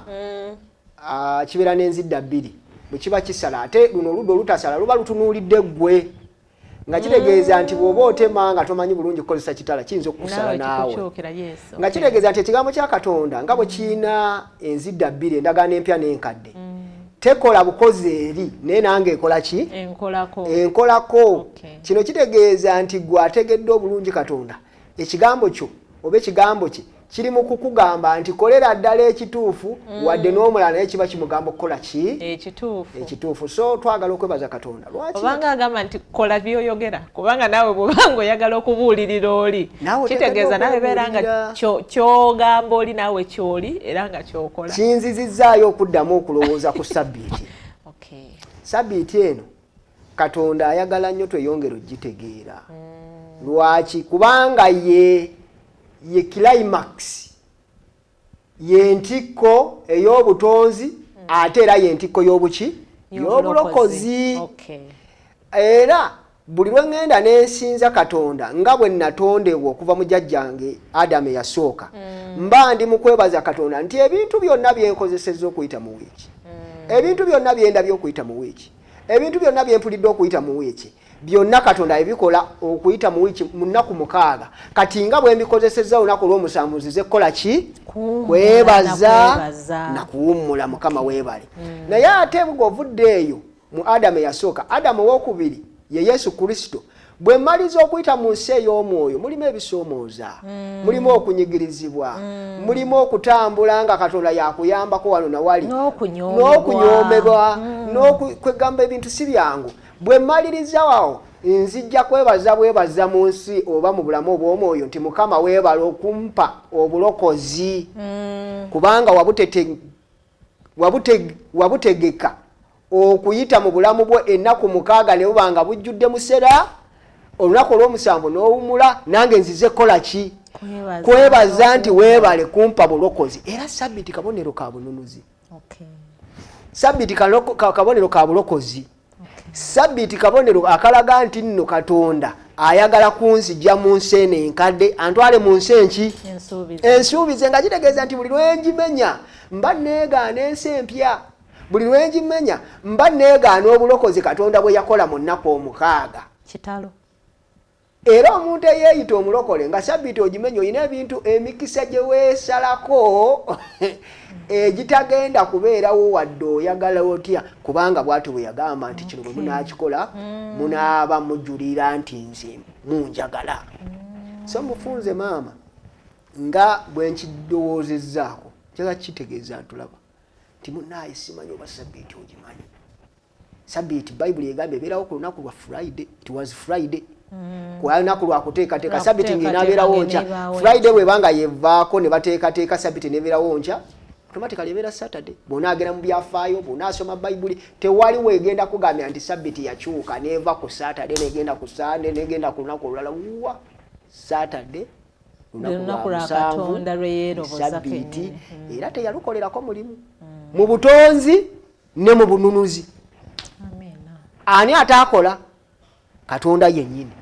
kibeera n'enzidda bbiri. Bwe kiba kisala, ate luno oludda olutasala luba lutunuulidde ggwe, nga kitegeeza nti bw'oba otema nga tomanyi bulungi kukozesa kitala, kiyinza okukusala Naawe naawe. Kikukyukira, yes. Nga kitegeeza nti ekigambo kya Katonda nga bwe kirina enzidda bbiri, endagaano empya n'enkadde, tekola bukozi eri, naye nange ekola ki? Enkolako. Enkolako. Kino kitegeeza nti gwe ategedde obulungi Katonda, ekigambo kyo oba ekigambo kye kiri mu kukugamba nti kolera ddala ekituufu, wadde n'omulala naye kiba kimugamba okukola ki? Ekituufu. Ekituufu. So twagala okwebaza Katonda. Lwaki? Obanga agamba nti kola byoyogera, kubanga naawe bw'obanga oyagala okubuulirira oli, Naawe kitegeeza naawe beera nga oteekeddwa kyogamba oli naawe kyoli era nga kyokola. Kinzizizzaayo okuddamu okulowooza ku sabbiiti. Sabbiiti eno Katonda ayagala nnyo tweyongere ogitegeera. Lwaki? Kubanga ye climax, ye ntikko ey'obutonzi, ate era ye ntikko y'obuki? Y'obulokozi. Era buli lwe ŋŋenda nensinza Katonda nga bwe natondebwa okuva mu jjajjange Adamu eyasooka, mba ndi mu kwebaza Katonda nti ebintu byonna byenkozesezza okuyita mu wiiki, ebintu byonna byendabye okuyita mu wiiki, ebintu byonna byempulidde okuyita mu wiiki, byonna Katonda ebikola okuyita mu wiiki mu nnaku 6. Kati nga bwe mbikozesezza, olunaku olw'omusanvu nzize kukola ki? Kuwummula. Kwebaza. Nakwebaza. Nakuwummula. Mukama weebale. Naye ate ng'ovudde eyo mu Adamu eyasooka, Adamu owokubiri ye Yesu Kristo, bwe mmaliza okuyita mu nsi ey'omwoyo, mulimu ebisoomooza, mulimu okunyigirizibwa, mulimu okutambula nga Katonda yakuyambako wano nawali, N'okunyoomebwa. N'okunyoomebwa, n'okwegamba ebintu si byangu. Bwe mmaliriza awo, nzijja kwebaza bwebaza mu nsi oba mu bulamu obw'omwoyo nti Mukama weebala okumpa obulokozi, kubanga wabutegeka okuyita mu bulamu bwo ennaku 6 ne buba nga bujjudde musera, olunaku olw'omusanvu n'owumula. Nange nzize kukola ki? Kwebaza. Kwebaza nti weebale kumpa bulokozi. Era sabbiiti kabonero ka bununuzi. Sabbiiti kabonero ka bulokozi. Sabbiiti kabonero akalaga nti nno Katonda ayagala kunzija mu nsi eno enkadde antwale mu nsi enki? Ensuubize. Ensuubize. Nga kitegeeza nti buli lwengimenya mba neegaana ensi empya. Buli lwengimenya mba neegaana obulokozi Katonda bwe yakola mu nnaku 6. Kitalo. Era omuntu eyeeyita omulokole nga sabbiiti ogimenya, olina ebintu emikisa gye weesalako egitagenda kubeerawo wadde oyagala otya, kubanga bw'atyo bwe yagamba nti kino bwe munaakikola munaaba mujulira nti nze munjagala. So mufunze maama nga bwe nkidowoozezzaako, njagala kitegeeza ntulaba nti munnaaye simanyi oba sabbiiti ogimanyi. Sabbiiti Bayibuli egambye ebeerawo ku lunaku lwa Friday. It was Friday. Ku lunaku lwa kuteekateeka sabbiiti ng'enaabeerawo nkya. Friday bw'ebanga yevaako ne bateekateeka sabbiiti n'ebeerawo nkya, automatically ebeera Saturday. Bw'onaagenda mu byafaayo, bw'onaasoma Bayibuli, tewali weegenda kugambya nti sabbiiti yakyuka n'eva ku Saturday n'egenda ku Sunday n'egenda ku lunaku olulala. Wa Saturday lunaku lwa Katonda lwe yeeroboza sabbiiti, era teyalukolerako mulimu mu butonzi ne mu bununuzi. Ani ataakola? Katonda yennyini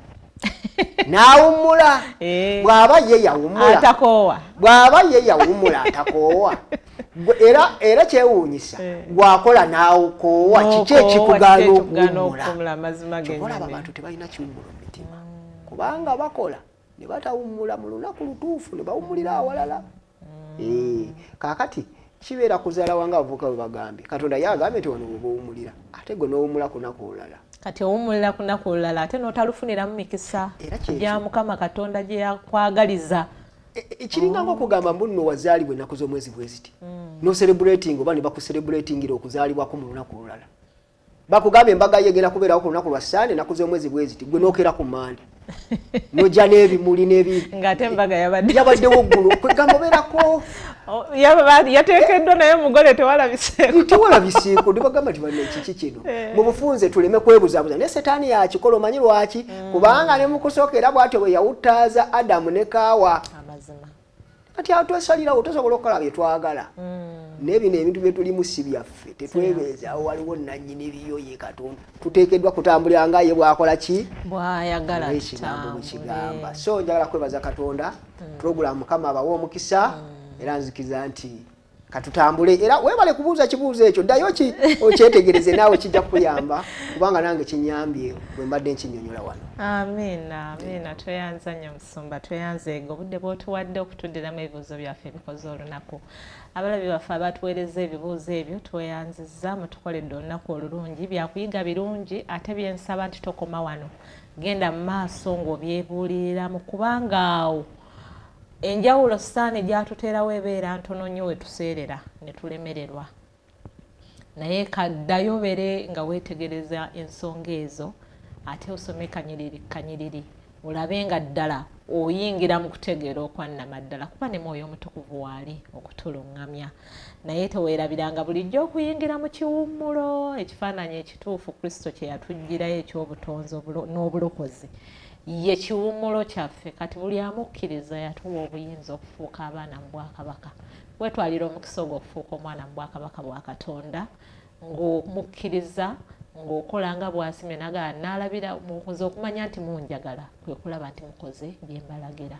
n'awummula. Bw'aba ye yawummula, atakoowa. Bw'aba ye yawummula atakoowa. Era kyewuunyisa, gwakola n'awukoowa, kiki ekikugaana okuwummula? Kyokola abantu tebalina kiwummulo mu mitima, kubanga bakola ne batawummula mu lunaku lutuufu, ne bawummulira awalala. Kaakati kibeera kuzaala wanga abavubuka bwe bagambye. Katonda ye agambye nti wano bw'oba owummulira, ate gwe n'owummula ku lunaku olulala. Kati owummulira ku lunaku olulala ate n'otalufuniramu mikisa gya Mukama Katonda gye yakwagaliza. Kiringa ng'okugamba mbu nno wazaalibwa ennaku z'omwezi bwe ziti, n'ocelebrating oba ne bakucelebratingira okuzaalibwako mu lunaku olulala. Bakugambye embaga ye egenda kubeerawo ku lunaku lwa Ssande ennaku z'omwezi bwe ziti, gwe n'okeera ku Mmande n'ojja n'ebimuli n'ebi ng'ate embaga yabaddewo ggulu. Kwegamba obeerako yateekeddwa naye omugole tewalabiseeko. Tewalabiseeko. Ne bagamba nti banne kiki kino? Mu bufunze tuleme kwebuzaabuza, naye Setaani yakikola. Omanyi lwaki? Kubanga ne mu kusooka era bw'atyo bwe yawutaaza Adamu ne Kaawa. Kati awo twesalirawo, tosobola okukola bye twagala. Naye bino ebintu bye tulimu si byaffe, tetwebeezaawo, waliwo nannyini byo ye Katonda. Tuteekeddwa kutambulira nga ye bw'akola ki? Bw'ayagala ekigambo bwe kigamba. So njagala kwebaza Katonda, pulogulaamu Mukama abawe omukisa, era nzikiza nti katutambule. Era weebale kubuuza kibuuzo ekyo, ddayo ki okyetegereze naawe, kijja kukuyamba, kubanga nange kinyambye bwe mbadde nkinnyonnyola wano. Amiina, amiina. Tweyanza nnyo musumba, tweyanzeega obudde bw'otuwadde okutuddiramu ebibuuzo byaffe ebikoze olunaku. Abalabi baffe abatuweereza ebibuuzo ebyo tweyanzizza, mutukoledde olunaku olulungi, byakuyiga birungi, ate byensaba nti tokoma wano, genda mu maaso ng'obyebuuliriramu, kubanga awo enjawulo sitaani gy'atuteerawo ebeera ntono nnyo we tuseerera ne tulemererwa. Naye kaddayo obeere nga weetegereza ensonga ezo, ate osome kanyiriri kanyiriri, olabe nga ddala oyingira mu kutegeera okwannamaddala, kuba ne Mwoyo Omutukuvu waali okutuluŋŋamya. Naye teweerabiranga bulijjo okuyingira mu kiwummulo, ekifaananyi ekituufu Kristo kye yatuggyirayo eky'obutonzi n'obulokozi. Ye kiwummulo kyaffe. Kati buli amukkiriza yatuwa obuyinza okufuuka abaana mu bwakabaka. Weetwalira omukisa ogwo okufuuka omwana mu bwakabaka bwa Katonda, ng'omukkiriza, ng'okola nga bw'asimye, n'agamba n'alabira mukoze okumanya nti munjagala, kwe kulaba nti mukoze bye mbalagira.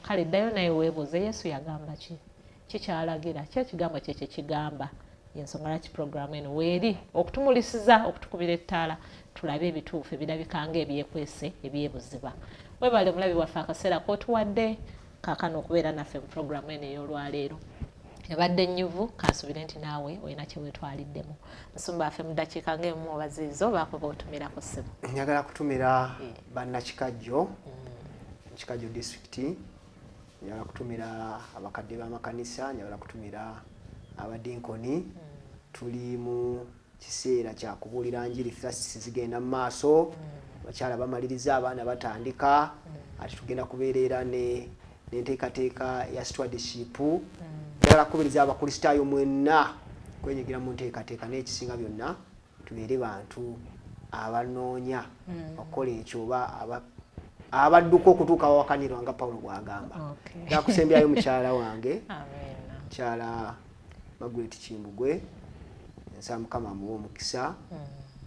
Kale ddayo naye weebuuze, Yesu yagamba ki? Kikyalagira ki ekigambo kye kye kigamba? Y'ensonga lwaki pulogulaamu eno weeri okutumulisiza, okutukubira ettaala, tulabe ebituufu ebirabika ng'ebyekwese ebyebuziba. Weebale omulabi waffe akaseera k'otuwadde kaakano okubeera naffe mu pulogulaamu eno ey'olwaleero. Ebadde nnyuvu, kansubire nti naawe olina kye weetwaliddemu. Musumba waffe mu ddakiika ng'emu oba ziizo baako b'otumirako ssebo. Njagala kutumira bannakikajjo, Kikajjo disitulikiti, njagala kutumira abakadde b'amakanisa, njagala kutumira abadinkoni. Tuli mu kiseera kya kubuulira njiri, fasts zigenda mu maaso, abakyala bamaliriza, abaana batandika, ate tugenda kubeera era n'enteekateeka ya stewardship. Njagala kukubiriza abakristaayo mwenna kwenyigira mu nteekateeka, n'ekisinga byonna tubeere bantu abanoonya okukola ekyo oba abadduka okutuuka awakanirwa nga Pawulo bw'agamba. Nja kusembyayo mukyala wange, mukyala Margaret Kimbugwe, nsaba Mukama amuwe omukisa,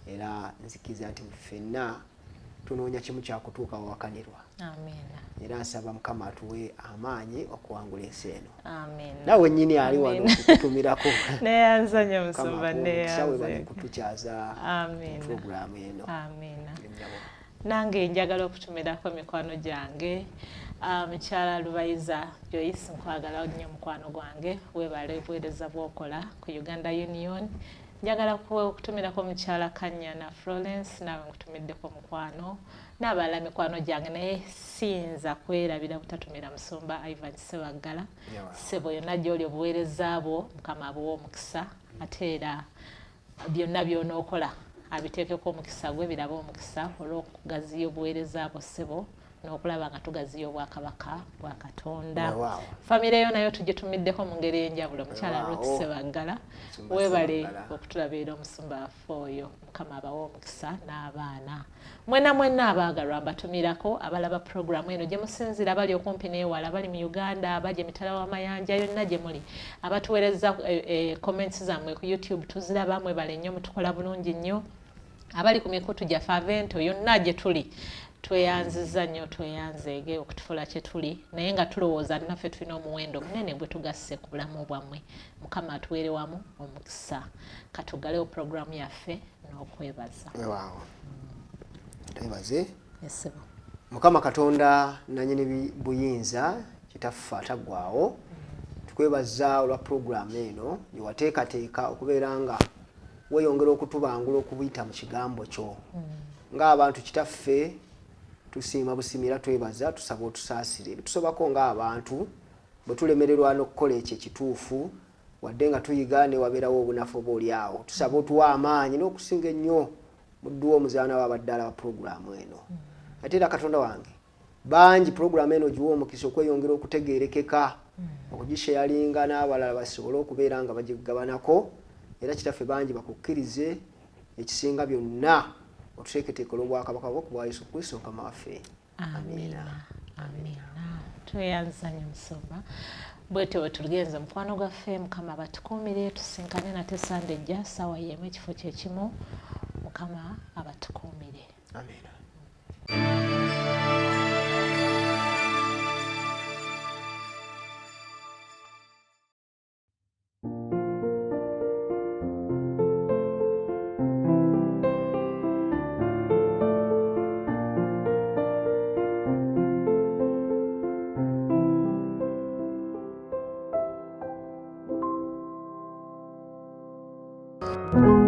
era nzikiriza nti ffenna tunoonya kimu kyakutuuka awakanirwa. Amiina. Era nsaba Mukama atuwe amaanyi okuwangula ensi eno. Amiina. Naawe nnyini ali wano okutumirako. Neeyanza nnyo musumba, neeyanza. Neeyanze. Kutukyaza Amiina. pulogulaamu eno. Amiina. Nange njagala okutumirako mikwano gyange. Mukyala Lubayiza Joyce, nkwagala nnyo mukwano gwange, weebale obuweereza bw'okola ku Uganda Union. Njagala okutumirako mukyala Kanyana Florence, naawe nkutumiddeko mukwano, n'abalala mikwano gyange, naye siyinza kwerabira butatumira musumba Ivan Ssebaggala. Ssebo yonna gy'oli obuweereza bwo Mukama abuwa omukisa, ate era byonna by'onookola abiteekeko omukisa gwe, birabe omukisa olw'okugaziya obuweereza bwo ssebo, n'okulaba nga tugaziya obwakabaka bwa Katonda. Famire yo nayo tugitumiddeko mu ngeri ey'enjawulo. Mukyala Ruth Ssebaggala, weebale okutulabiira omusumba waffe oyo. Mukama abawe omukisa n'abaana. Mwenna mwenna abaagalwa mbatumirako abalaba pulogulaamu eno gye musinziira, bali okumpi n'ewala, bali mu Uganda, abali emitala w'amayanja, yonna gye muli, abatuweereza comments zammwe ku YouTube tuziraba, mwebale nnyo, mutukola bulungi nnyo. Abali ku mikutu gyaffe Avento yonna gye tuli, tweyanziza nnyo, tweyanzeege okutufuula kye tuli, naye nga tulowooza naffe tulina omuwendo munene gwe tugasse ku bulamu bwammwe. Mukama atuweere wamu omukisa. Katuggalewo pulogulaamu yaffe n'okwebaza. Weewaawo. Twebaze. Ssebo. Mukama Katonda nannyini buyinza, kitaffe ataggwaawo, tukwebaza olwa pulogulaamu eno gye wateekateeka okubeera nga weeyongera okutubangula okubuyita mu kigambo kyo. Ng'abantu kitaffe tusiima busiimi era twebaza, tusaba otusaasire bitusobako ng'abantu bwe tulemererwa n'okukola ekyo ekituufu, wadde nga tuyiga ne wabeerawo obunafu oba oli awo. Tusaba otuwe amaanyi n'okusinga ennyo muddu w'omuzaana w'abadde alaba pulogulaamu eno. Ate era Katonda wange, bangi pulogulaamu eno giwe omukisa okweyongera okutegeerekeka, okugisharinga n'abalala basobole okubeera nga bagigabanako. Era kitaffe bangi bakukkirize, ekisinga byonna otuteeketeekere obwakabaka bwo ku bwa Yesu Kristo Mukama waffe. Amiina. Amiina. Tweyanza nnyo musumba. Bwetyo bwe tugenze mukwano gwaffe, Mukama abatukuumire, tusinkane nate Sande ejja ssaawa y'emu ekifo kye kimu. Mukama abatukuumire. Amiina. Thank you.